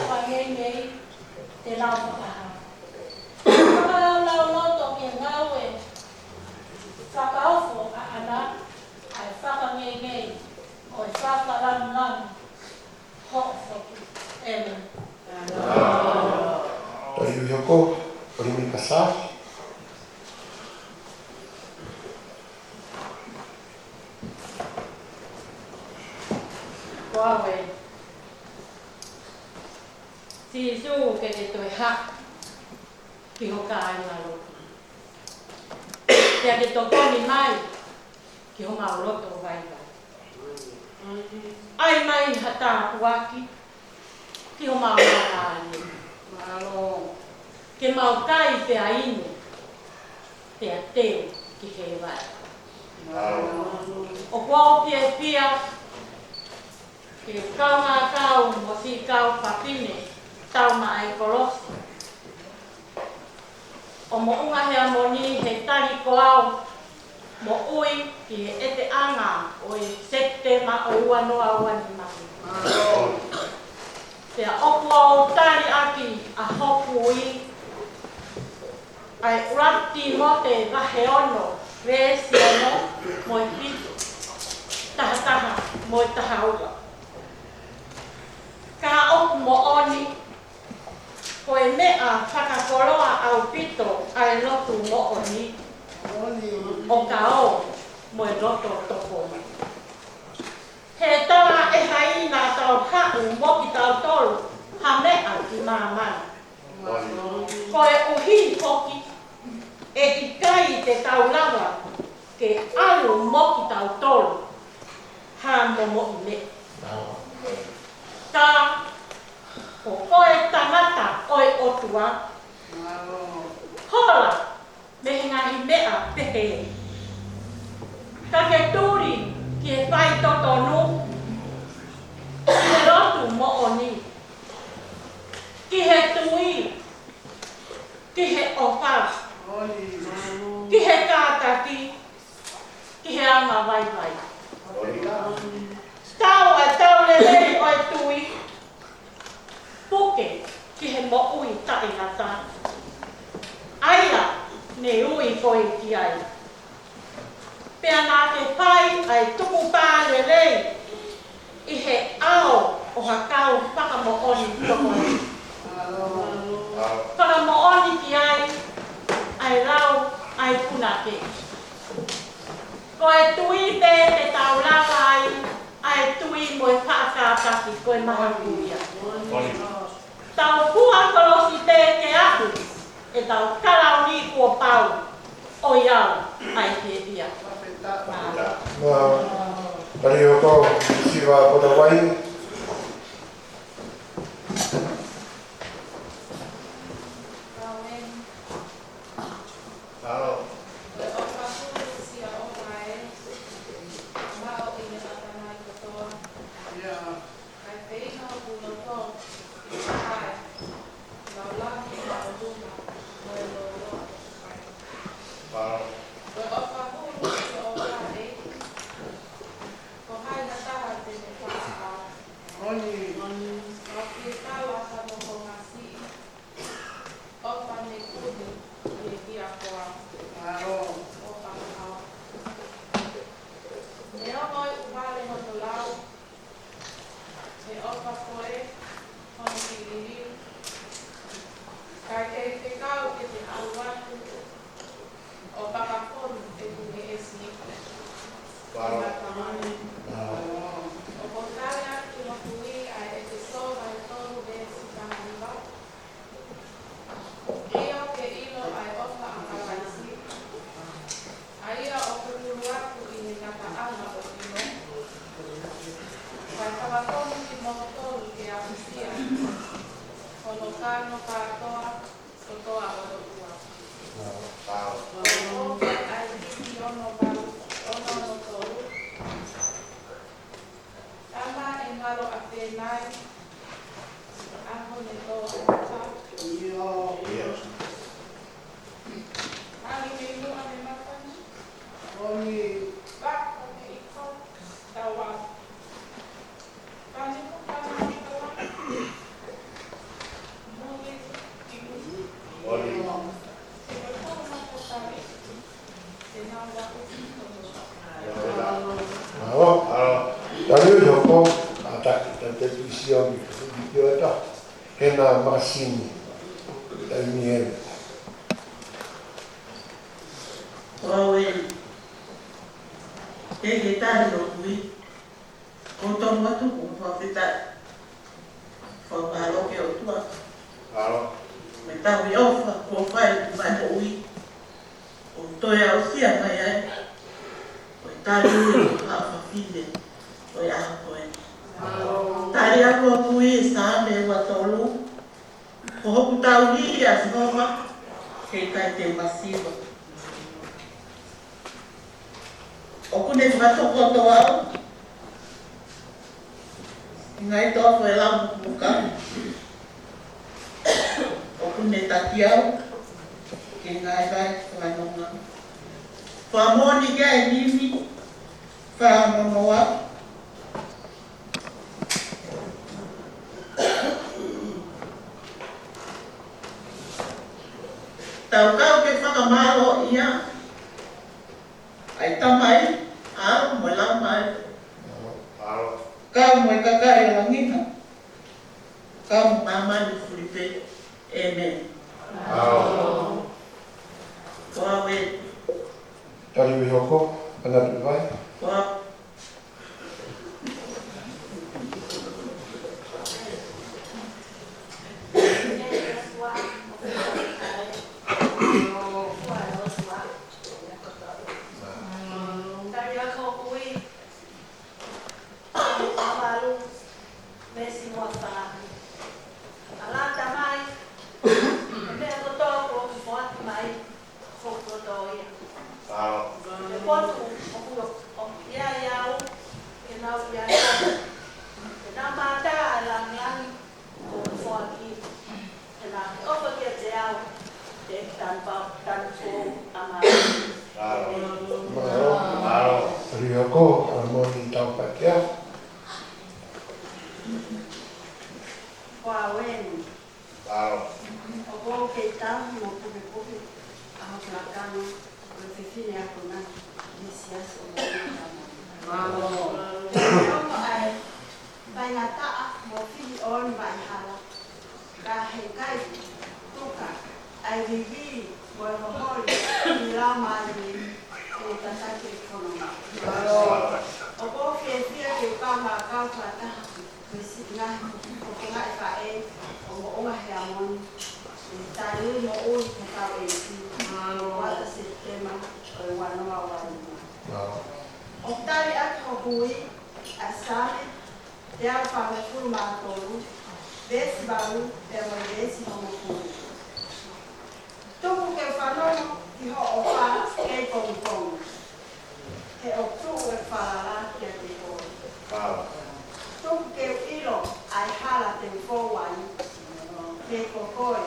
fakaʻekeʻeke te nau fakahā. Fakalaulauloto ki he ngāue fakaofo ʻaʻana, ʻa e fakaʻekeʻeke ʻo e fakalāngilangi hoʻo foki. ʻĒmeni. Tali ʻo hoko, ʻo limi ka sa. Ko au ē, Sīsū, ke ke toe haʻu ki ho kāingalotu, pea ke tokoni mai ki homau loto vaivai. ʻAi mai ha tāpuaki ki homau malanga ni. Mālō. Ke mau kai pea inu, pea teu ki he vai. Mālō. ʻOku ou fiefia ke kaungā kau mo siʻi kau fafine tau maʻa e kolosi ʻo Moʻunga Heamoni he tali ko au moʻui ki he ʻeteʻanga ʻo e Sepitema ʻo ua noa ua nima. Pea ʻoku ou tali ʻaki ʻa hoku ui, ʻa e ʻuluaki Tīmote vahe ono, veesi ono mo e fitu, taha taha mo e taha ua. Ka ʻoku moʻoni, ko e meʻa fakakoloa ʻaupito ʻa e lotu moʻoni, ʻo kau mo e loto tokoni. He talaʻehai naʻa tau haʻu mo kitautolu ha meʻa ki māmani. Koeʻuhi foki, ʻe ʻikai te tau lava ke ʻalu mo kitautolu ha momoʻi meʻa. Ka ko koe tangata ʻo e ʻOtua, hola mei he ngaahi meʻa pehē, ka ke tuli ki he faitotonu, ki he lotu moʻoni, ki he tui, ki he ʻofa, ki he kātaki, ki he angavaivai. Tau ʻa e tau lelei ʻo e tui, puke ki he moʻui taʻengata, ʻa ia ne ui koe ki ai. Pea naʻa ke fai ʻa e tukupā lelei ʻi he ʻao ʻo ha kau fakamoʻoni tokoni. Fakamoʻoni ki ai ʻa e lau ʻa e punake. Ko e tui pē te tau lava ai, ʻa e tui mo e faʻa kātaki ko e mahaku ia. Tau fua kolosi pē ke aʻu ʻetau kalauni kuo pau, ʻo ia ʻa e fiefia. Mālō. Tali ʻo hoko, Siva Potavai. Mālō. Ko e ʻofa hulu Sihova ē, maʻu ʻi he ʻatamai kotoa. Kae feinga hoku loto ki he kakai, lau lahi ʻi māʻolunga mo e lōloa ʻoku fai. Ko e ʻofa hulu Sihova ē, ko hai ha taha te ne fakaʻau. Moni. Moni. Au ke kau ʻata mo ho ngasiʻi, ʻofa ne kumi ʻi he kiʻi ako au. Mālō. ʻOfa ʻaʻau. Ne ongo ʻi ʻuvale hono lau, he ʻofa ko ē hono kiʻi liliu. Kae kei fekau ke te ʻalu atu, Mālō. Mālō. Tali ʻi hoko ʻa e taki, taki te pisi o mi, mi ki o ta. Hena Makasini. Tali mi hena. Ko au eni. Ke ke tali ʻo kui. Ko tonu atu, ko fakafetaʻi. Fakamālō ki he ʻOtua. Mālō. Mo e tauhi ʻofa, kuo fai, mai moʻui. ʻO toe aʻusia mai ai. Ko e tali ui, ʻa fafine. Ko e ʻaho ko eni. Mālō. Tali atu ʻo kui, Saame ua tolu. Ko hoku tauhi ʻa Sihova, heʻikai te u masiva. ʻOku ne fakatokoto au, ʻi he ngaahi toafa ʻo e lau mukamuka. ʻOku ne taki au, ki he ngaahi vai fakanonga. Fakamoʻoni ki ai ʻene nima, fakanono au. Tau kau ke fakamālōʻia ʻa e Tamai, ʻAlo mo e Laumālie. Kau mo e kakai ʻo langi na. Kau mo māmani fulipē. ʻĒmeni. Ko au ē. Tali ʻi hoko, ʻa e ngaahi vai. Ko au. Ala Tamai, ʻa e meʻa kotoa kuo ke foaki mai, ko kotoa ia. Mālō. Ko e potu ʻoku, ʻoku ʻi ai au, ke nau ʻi ai au. Ke nau mātā ʻa e langilangi, ko e foaki. Ke nau ke ʻofa kiate au, te tanu pau, tanu pau, ʻa mālō. Mālō. Mālō. Tali ʻi hoko, ʻa e moʻoni tau pakia. Ko au eni. Mālō. ʻOku ou kei tauhi mo pukepuke ʻa hoku lakanga, ko e fefine akonaki ʻi he siasi ʻo Mālō. Mālō. Ko e ongo ʻa e faingataʻa mo fili ʻo ni mai hala. Ka heʻikai tuku ʻa e vivi mo e hoholi ʻi he Laumālie ke tataki e fononga. Mālō. ʻOku ou fiefia ke u kau fakataha mo e siʻi ngaahi fofonga ʻe faʻē ʻo Moʻunga Heamoni, ʻi he tali ui moʻui ʻo e kau ʻEiki. Mālō. Ua Sepitema ʻo e ua noa ua nima. Mālō. ʻOku tali atu hoku ui ʻa Saame teau fāngofulu mā tolu, veesi valu, pea mo e veesi hongofulu. Tuku ke u fanongo ki hoʻo ʻofa kei pongipongi. He ʻoku tuʻu ʻeku falala kiate koe. Mālō. Tuku ke u ʻilo ʻa e hala te u fou ai. He ko koe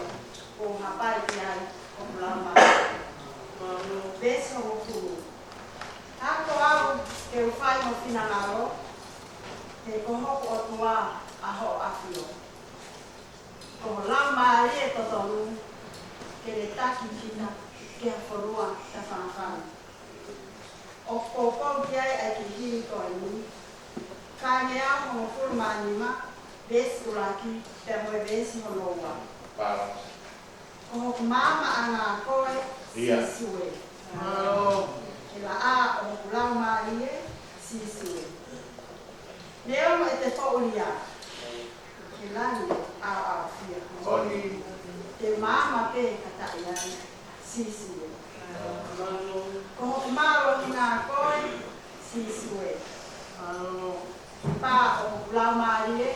ʻoku hapai ki ai hoku laumālie. Mālō. Veesi hongofulu. Ako au ke u fai ho finangalo, he ko hoku ʻOtua ʻa hoʻo ʻAfio. Ko ho Laumālie totonu ke ne taki kita ki ha fonua tafangafanga. ʻOku poupou ki ai ʻa e kiʻi himi ko eni, fāngeau hongofulu mā nima, veesi ʻuluaki, pea mo e veesi hono ua. Mālō. Ko hoku maama ʻa koe, ʻIo. Sīsū ē. Mālō. Ke laʻā ʻo hoku laumālie, Sīsū ē. Neongo ʻete poʻuli au ki langi ʻaoʻaofia, ʻOi. te u maama pē kataʻi ai, Sīsū ē. Mālō. Ko hoku mālohi ʻa koe, Sīsū ē. Mālō. Pā ʻo hoku laumālie,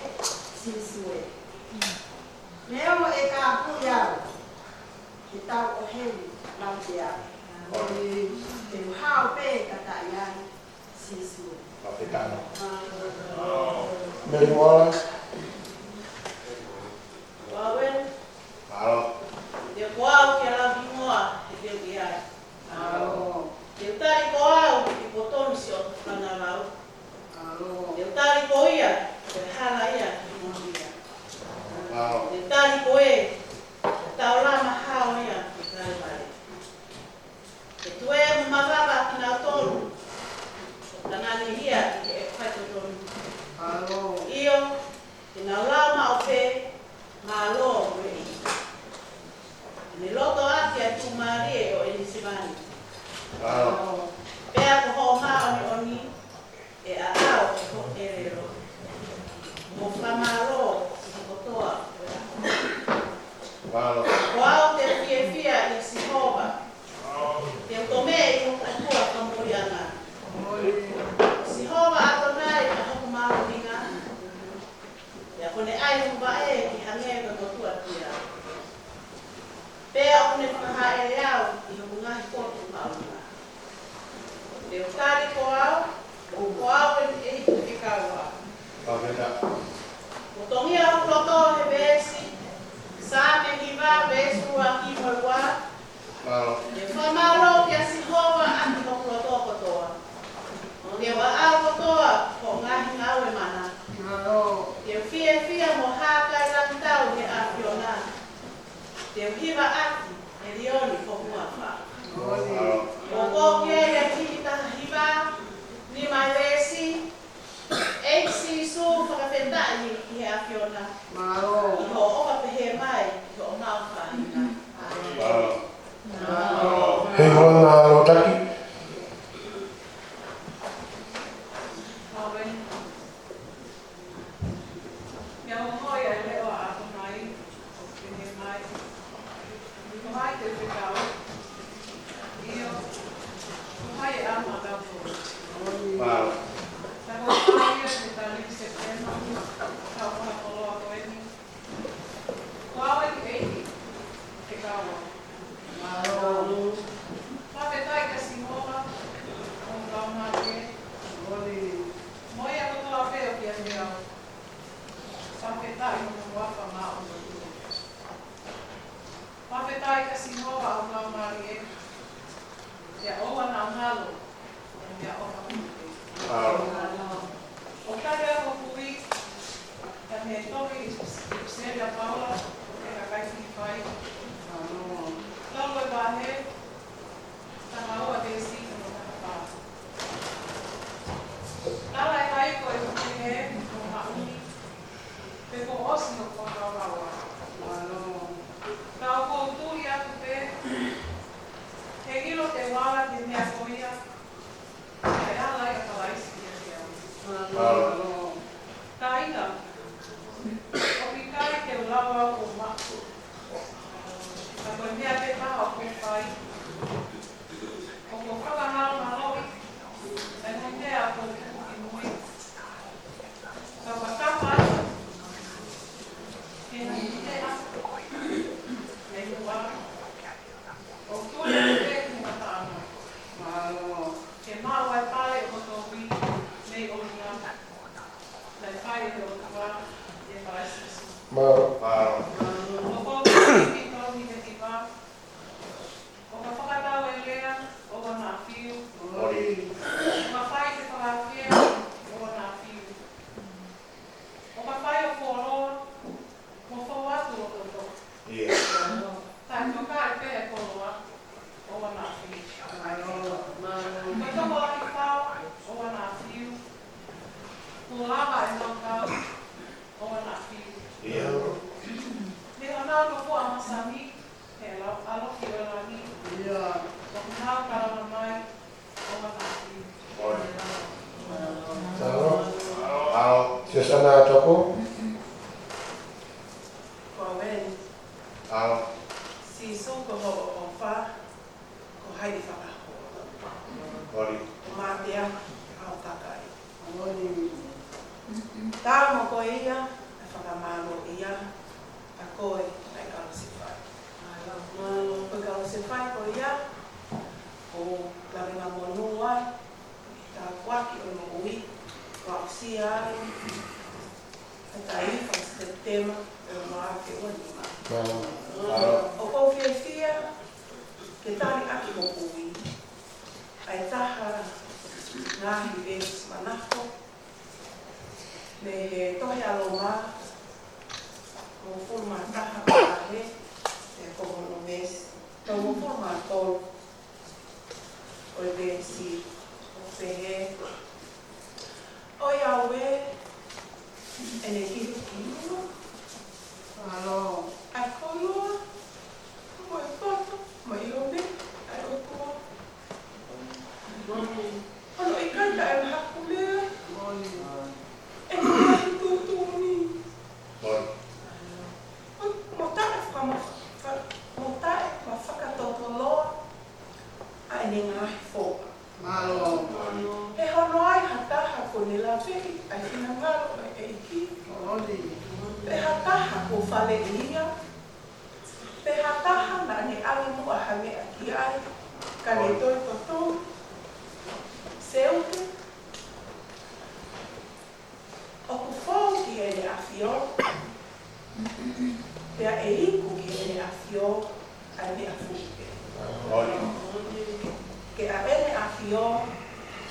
Sīsū ē. Neongo ʻe kāpui au he tau ʻo heli laute au, ʻOi. te u hao pē kataʻi ai, Sīsū. Fakafetaʻi. Mālō. Mele Moala. Ko au eni. Mālō. Te u ko au ki ha lava hingoa ʻe ke ui ai. Mālō. Te u tali ko au ki he poto ni siʻoto fakalau. Mālō. Te u tali ko ia, ko e hala ia ki moʻui ia. Mālō. Te u tali ko e, ko e taulama hao ia ki Kalevale. Ke tuʻu mo mavava ki Naʻa nau lau maʻu pē, mālō mo e ʻEiki. Ne loto ʻaki ʻa e tuʻumālie ʻo ʻeni Sivani. Pea ko hoʻo māʻoniʻoni, ʻe ʻaʻau ʻi hoʻo ʻelelo. Mo fakamālō ʻi he kotoa ʻo e ʻaho. Ko au te u fiefia ʻia Sihova. Te u tomeʻe ʻi hoku ʻOtua fakamoʻuiʻanga. Sihova ʻAtonai ʻa hoku mahuʻinga. Pea kuo ne ʻai hoku vaʻe ke hangē ko e motuʻa kia. Pea ʻoku ne fakahāʻele au ʻi hoku ngaahi potu maʻunga. Te u tali ko au, ko au ʻeni ʻEiki ke kau au. Fakafetaʻi. Ko e tongia hoku loto he veesi, Saame hiva veesi ua ki mo e ua. Mālō. Te u fakamālō kia Sihova ʻaki hoku loto kotoa. Te u ʻaʻau kotoa hoʻo ngaahi ngāue mana. Mālō. Te u fiefia mo hākailangitau he ʻAfiona. Te u hiva ʻaki ʻa e lioni ʻo e huafa. Mālō. ʻO kō ki ai ʻa e himi taha hiva, nima ʻi he veesi, ʻEiki Sīsū, fakafetaʻi ki he ʻAfiona. Mālō. ʻI hoʻo ʻofa pehē mai ki hoʻo maʻu faʻahinga. Mālō. He ʻoku ngalo taki. Pea ongoʻi ʻa e leʻo ʻa ʻAtonai, ʻo pehē mai, Ko hai te u fekau? ʻIo, ko hai ʻe ʻalu maʻatautolu? Mālō. Ka ko e fai ia ki he tali Sepitema, ka ko e koloa ko eni. Ko au ʻeni ʻEiki, ke kau au. Mālō. Fakafetaʻi kia Sihova, ʻo kau mai ke. Mo ia kotoa pē ʻoku ʻiate au. Fakafetaʻi mo hono huafa māʻoniʻoni. Fakafetaʻi kia Sihova ʻa hoku laumālie, pea ʻoua naʻa ngalo ʻa e meʻaʻofa kuo u fai. ʻOku tali ʻa hoku kui, pea mei he tohi ʻi he ʻipiseli ʻa Paula ki he kakai Filipai. Tolu e vahe, taha ua veesi ki he taha fā. Tala ʻe hai koe ʻoku pehē, ʻoku maʻu ni, pe kuo ʻosi hoku fakakaukau. Ka ʻoku ou tui atu pē, he ʻilo te u ala ki he meʻa ko ia, ʻe ala ai ʻa Kalaisi kiate au. Mālō. Taʻeʻaonga, ʻoku ʻikai te u lava ʻo maʻu. Ka ko e meʻa pē taha ʻoku ou fai, ʻoku ou fakahāloaloʻi ʻa e ngaahi meʻa ʻoku ou tuku ki mui. Ka ʻoku ou tapa atu ki he ngaahi meʻa ʻi muʻa, ʻo tuli atu pē ki he ngataʻanga. Mālō. Ke maʻu ʻa e pale ʻo hoku tohi mei ʻolunga, naʻe fai ʻe he ʻOtua ʻia Kalaisi Sīsū. Mālō. Mālō. ʻOku ou tui ki he tohi ʻe hiva, ʻo ka fakatau e lea, ʻoua naʻa fiu. Mālō. ʻO ka fai ke fakaafea, ʻoua naʻa fiu. ʻO ka fai ʻo fuoloa, mo fou atu ʻo toto. ʻIo. Taʻetokaʻi pē ʻa e koloa, ʻoua naʻa fiu. Mālō. Mālō. Ko e tokolahi fau, ʻoua naʻa fiu. Kuo lava ʻa e laukau, ʻoua naʻa fiu. ʻIo. Mei honau nofoʻa masani, he lau ʻalofi ʻo e langi. ʻIo. Ko honau kalanga mai, ʻoua naʻa fiu. Mālō. Mālō. Siʻoto ʻa Toko. Ko au ʻeni. Mālō. Sīsū ko hoʻo ʻofa, ko hai ʻe fakahoko? Mālō. Ko Mate ʻa hoʻo kakai. Mālō. Tau mo koe ia, ʻe fakamālōʻia ʻa koe ʻa e Kalosefai. Mālō. Mālō. Ko e Kalosefai ko ia, ʻoku lavemonū ai, tāpuaki ʻo e moʻui, ʻoku aʻusia ai ʻa e taʻu ʻo Sepitema ʻo e ua afe ua nima. Mālō. ʻOku ou fiefia ke tali ʻaki hoku kui ʻa e taha ngaahi veesi manako mei he tohi ʻa Loma, hongofulu mā taha vahe, ʻe ko hono veesi, hongofulu mā tolu ʻo e veesi, ʻoku pehē, ʻOiauē, ʻEne kiʻi kiʻi ʻulo. Mālō. ʻA e koloa, mo e poto, mo e ʻilo mei ʻa e ʻOtua. Moʻoni. Hono ʻikai taʻemahakulea. Moʻoni. ʻE koloa tuʻutuʻuni. Moʻoni. Mo taʻe fakama-, fa-, mo taʻe mafakatotoloa ʻa ʻene ngaahi foʻi. Mālō. He hono ai ha taha kuo ne laveʻi ʻa e finangalo ʻo e ʻEiki. Moʻoni. Pe ha taha kuo faleʻi ia. Pe ha taha naʻa ne ʻalu muʻa ha meʻa ki ai, ka ne toe totongi. Seuke, ʻoku fou ki heʻene ʻafio, pea ʻe iku ki heʻene ʻafio ʻa e meʻa fuʻu pē. Ke ʻa ʻene ʻafio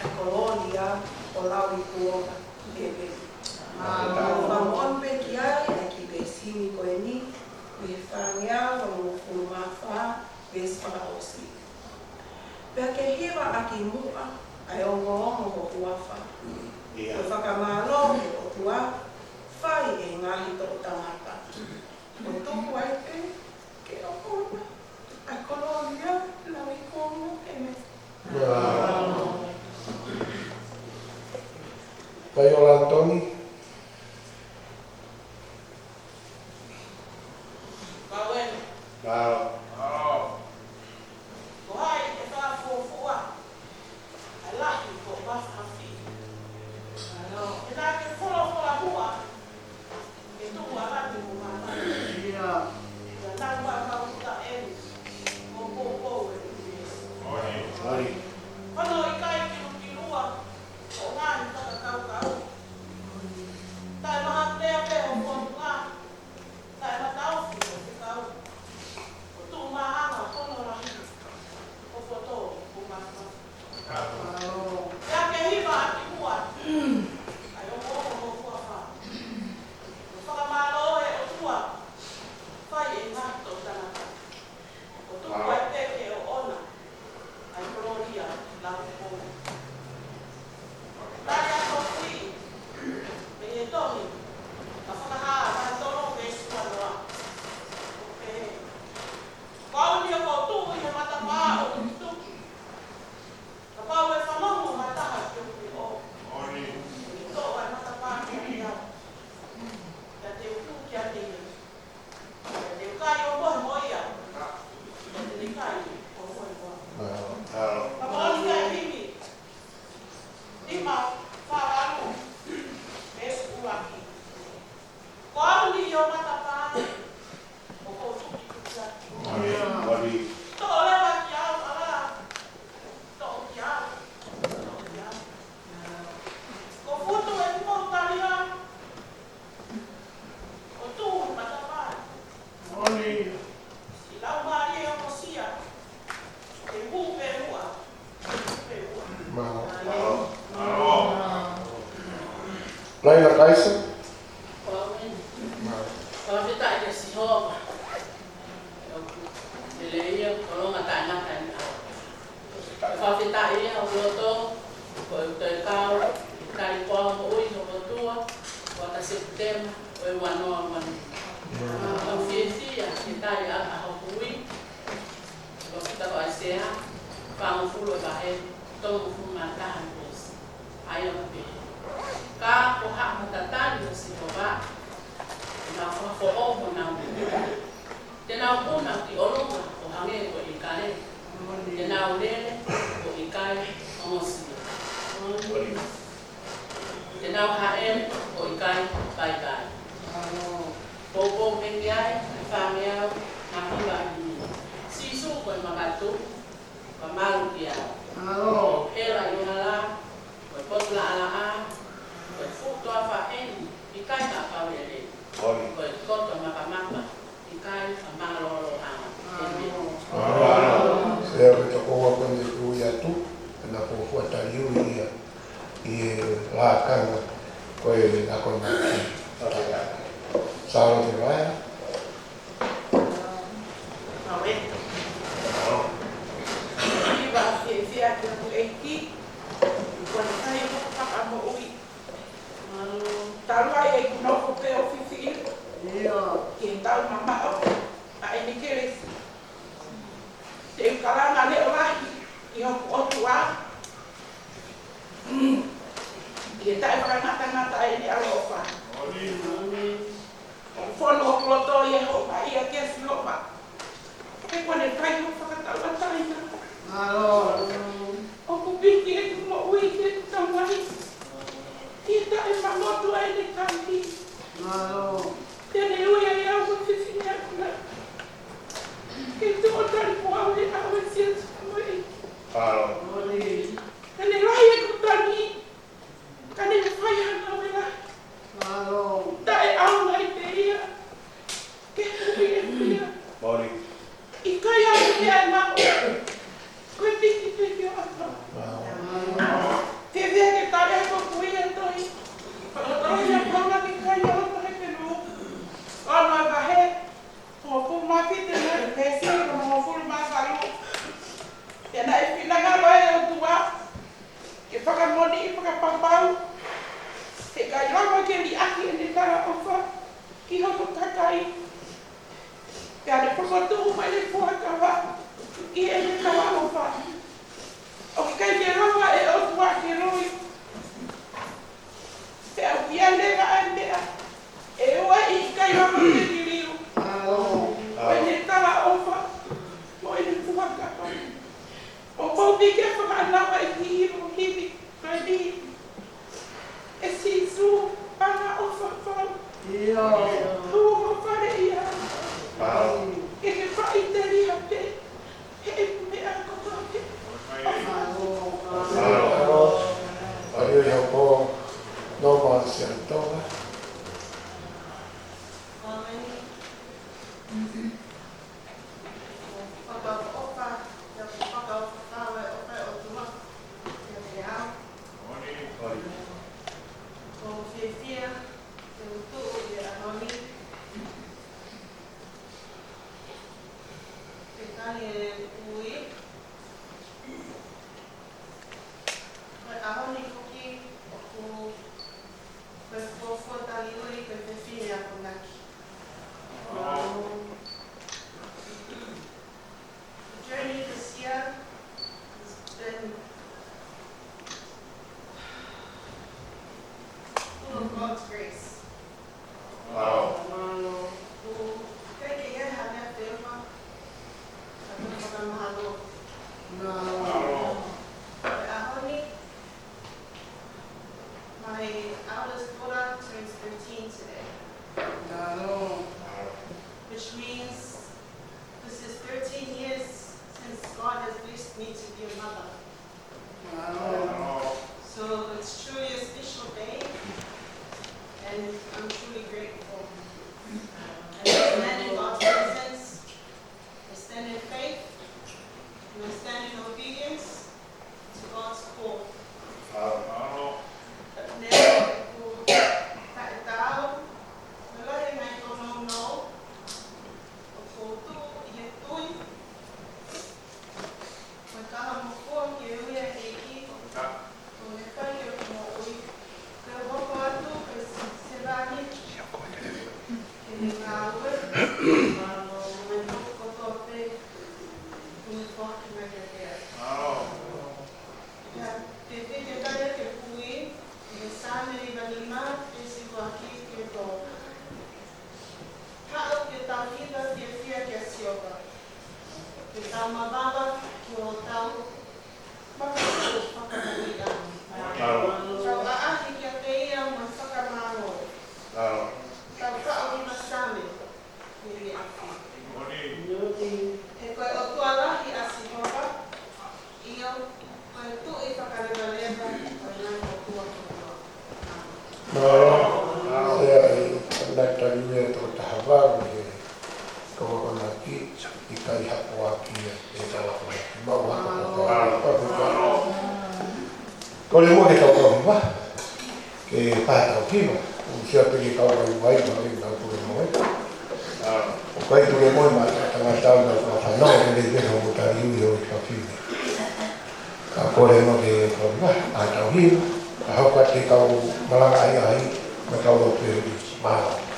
ʻa e kolōlia ʻo lauikuonga ʻi hēvani. Mālō. Fakamoʻoni pē ki ai ʻa e kiʻi veesi ko eni, mei he fāngeau hongofulu mā fā, veesi fakaʻosi. Pea ke hiva ʻaki muʻa ʻa e ongoongo ho huafa. ʻIo. Ko e fakamālō ki he ʻOtua, fai ʻe he ngaahi toʻu tangata. ʻO tuku ai pē ke ʻoʻona ʻa e kolōlia, lauikuonga, ʻēmeni. Mālō. Vai o Lantoni. Pau ē. Mālō. Ko hai ʻe fakafuofua ʻa e lahi ʻo e mafafi? He naʻa ke folofola muʻa ke tuʻu ʻa langi mo māmani. ʻIo. Pea nau maumau taʻeni mo poupou e ʻunivēsi. Moʻoni. Hono ʻikai kilukilua ʻo ngaahi fakakaukau. Taʻemahakulea pē ho fofonga. Taʻemataofi ho fekau. ʻO tuʻu maʻanga hono lahi ho poto ʻoku mafa. Pea ke hiva ʻaki muʻa ʻa e ongoongo ho huafa. ʻO fakamālō ʻe he ʻOtua, fai ʻe he ngaahi toʻu tangata. ʻO tuku ai pē ke ʻoʻona ʻa e kolōlia, lauikuonga. Tali ʻa e kui mei he tohi ʻa Fakahā vahe tolu veesi uanoa. ʻOku pehē: Ko au ni ʻoku ou tuʻu ʻi he matapā ʻo e tukituki. Kapau ʻe fanongo ha taha ki hoku leʻo, ʻe toʻo ʻa e matapā kiate au, pea te u hū kiate ia. Pea te u kai ʻo mohe mo ia, pea te ne kai ʻo mohe mo au. Ka moʻoni ʻa e himi nima fā valu, veesi ʻuluaki. Ko au ni ʻi ho matapā, ʻoku ou tukituki atu. Moʻoni. Toʻo leva kiate au, ʻalā, toʻo kiate au, toʻo kiate au. Ko Futu ʻeku moʻutālia, ʻo tuʻu he matapā. Moʻoni. Siʻi laumālie ʻo Mosia, ke hū pē muʻa, ke hū pē muʻa. Mālō. Mālō. Laila Kaisa. Mālō. Fakafetaʻi kia Sihova. Lelei ia, ʻoku lōngoa taʻengata ʻene ʻao. Fakafetaʻi ia ʻoku loto, ko e toe kau, tali ko au moʻui ho kotua, ko ata Sepitema, ko e uanoa uanoa. Kau fiefia ke tali ʻa hoku ui, ko Sita ko ʻAisea, fāngofulu ʻa e vahe, tolungofulu mā taha ʻi he veesi. ʻA ia ʻoku pehē: Ka ko haʻa matatali ʻo Sihova, ʻe nau fakafoʻou honau nima. Te nau puna ki ʻolunga ʻo hangē ko e ʻīkale. Te nau lele ʻo ʻikai ongosia. Te nau hāʻele ʻo ʻikai paipai. Poupou pē ki ai ʻa e fāngeau naʻa hiva ʻi he nima. Sīsū ko e makatuʻu, ka malu ki ai. Mālō. Hela ʻi he hala, ko e potu laʻalaʻā, ko e fuʻu toafa ʻeni, ʻikai ka pau lelei. Moʻoni. Ko e koto makamaka, ʻikai ka mālōlōʻanga. ʻĒmeni. Mālō. Mālō. Lea ke tokoua ko eni ʻoku ui atu, ʻe na fuofua tali ui ia ʻi he lakanga ko e akonaki. Sālote Vaea. Aue. Hiva fiefia ki hoku ʻEiki, ko e fai hoku fakamoʻui. Mālō. Ta Alu ai ʻeku nofo pē ʻo fifi ʻi he taʻu mamaʻo ʻa ʻene kelesi. Te u kalanga leʻo lahi ki hoku ʻOtua, ʻi he taʻefakangatangata ʻene ʻaloʻofa. ʻOku fonu hoku loto ʻi he houngaʻia kia Sihova, he kuo ne fai hoku fakatauʻatāina. ʻOku piki ʻeku moʻui ki heʻeku Tamai, ʻi he taʻemanatu ʻa ʻene tangi. Pea ne ui ai au ko e fefine akonaki ke u tuʻu ʻo tali mo au he ʻao ʻo e Siasi ʻo e ʻEiki. Pea ne lahi ʻeku tangi, ka ne fai ha ngāue lahi. Taʻeʻaonga ʻiate ia ke huhuʻi ʻeku hia. ʻIkai ha meʻa ʻe maʻu, ko e piki pē ki ho ʻAlo. Fiefia ke tali ʻaki hoku hia ʻi he tohi fakatotolo ʻa Paula ki he kāingalotu Hepelū, ko hono vahe hongofulu mā fitu, naʻe pehē ʻi he hongofulu mā valu: Pea naʻe finangalo ʻe he ʻOtua ke fakamoʻoni fakapapau, he ʻikai lava ke liʻaki ʻene talaʻofa ki hono kakai. Pea ne fokotuʻu mai ʻene fuakava ʻi heʻene talaʻofa. ʻOku ʻikai ke lava ʻe he ʻOtua ke loi, pea ʻoku ʻi ai leva ʻa e meʻa ʻe ua ʻe ʻikai lava ke liliu, ko ʻene talaʻofa mo ʻene fuakava. ʻOku ou piki ʻa e fakaʻānaua ʻi he ʻilo hivi ko eni: ʻE Sīsū, ʻa e ʻofa fau, ʻofa fale ia. Ke ke faʻiteliha pē heʻeku meʻa kotoa pē. ʻOfa. Ai, ai, hoko. Nō ma siantonga. Fakaʻofa, ʻofa, ʻofa, ʻofa, ʻofa, ʻofa, ʻofa, ʻofa. ʻOku ou fiefia ke u tuʻu ʻi he ʻaho ni ke tali e ui. Ko e ʻaho ni foki ʻoku, ko e fuofua tali ui ko e fefine akonaki. The journey this year has been full of God's grace. ʻOku ʻikai ke ʻi ai ha meʻa ʻe maʻu, ka ko e fakamālō. Ko e ʻaho ni, my eldest daughter turns thirteen today, which means this is thirteen years since God has blessed me to be a mother. So it's truly a special day, and I'm truly grateful. And I stand in God's presence, I stand in faith, and I stand in obedience to God's call. Now, ʻoku taʻetaau, ʻoku lahi e ngaahi tōnounou, ʻoku ou tuʻu ʻi he tui, ko e kaha moʻoku ke ui ʻa e ʻEiki ko e fai ki hoku moʻui, ke u hoko atu ko e sevāniti ki heʻene ngāue, mo e ngaahi tokoua kotoa pē ʻoku ne foaki mai kiate au. Pea te u tali ʻaki ʻeku ui ʻi he Saame hiva nima, veesi ua ki he tolu. Haʻu ke tau hiva fiefia kia Sihova, ke tau mavava ki hotau makatuʻu fakamoʻui. Tau ʻaʻahi kiate ia mo e fakamālō. Tau faʻu hiva saame ki heʻene ʻafio. He ko e ʻOtua lahi ʻa Sihova, ʻio, ko e Tuʻi fakalevaleva ʻo e ngaahi ʻotua kotoa. Mālō. Mālō. ʻE, ʻe, naʻe tali ui ʻe he toko taha valu ʻe he toko akonaki, ʻikai ha poaki ia ʻe tau akonaki. Mau haka kotoa. Kole muʻa ke tau kau hiva. Ke pā tau hiva, ʻoku sio pē ke kau vaivai, ma ke tau pule moe. ʻOku ʻikai pule moe maʻa e tangata ʻoku nau fakafanongo, ke lele hoʻomo tali ui ʻo e fafine. Ka kole muʻa ke kau hiva, pā tau hiva, ka hoko atu ke kau malanga ai ai. Ka kau au pē, mālō.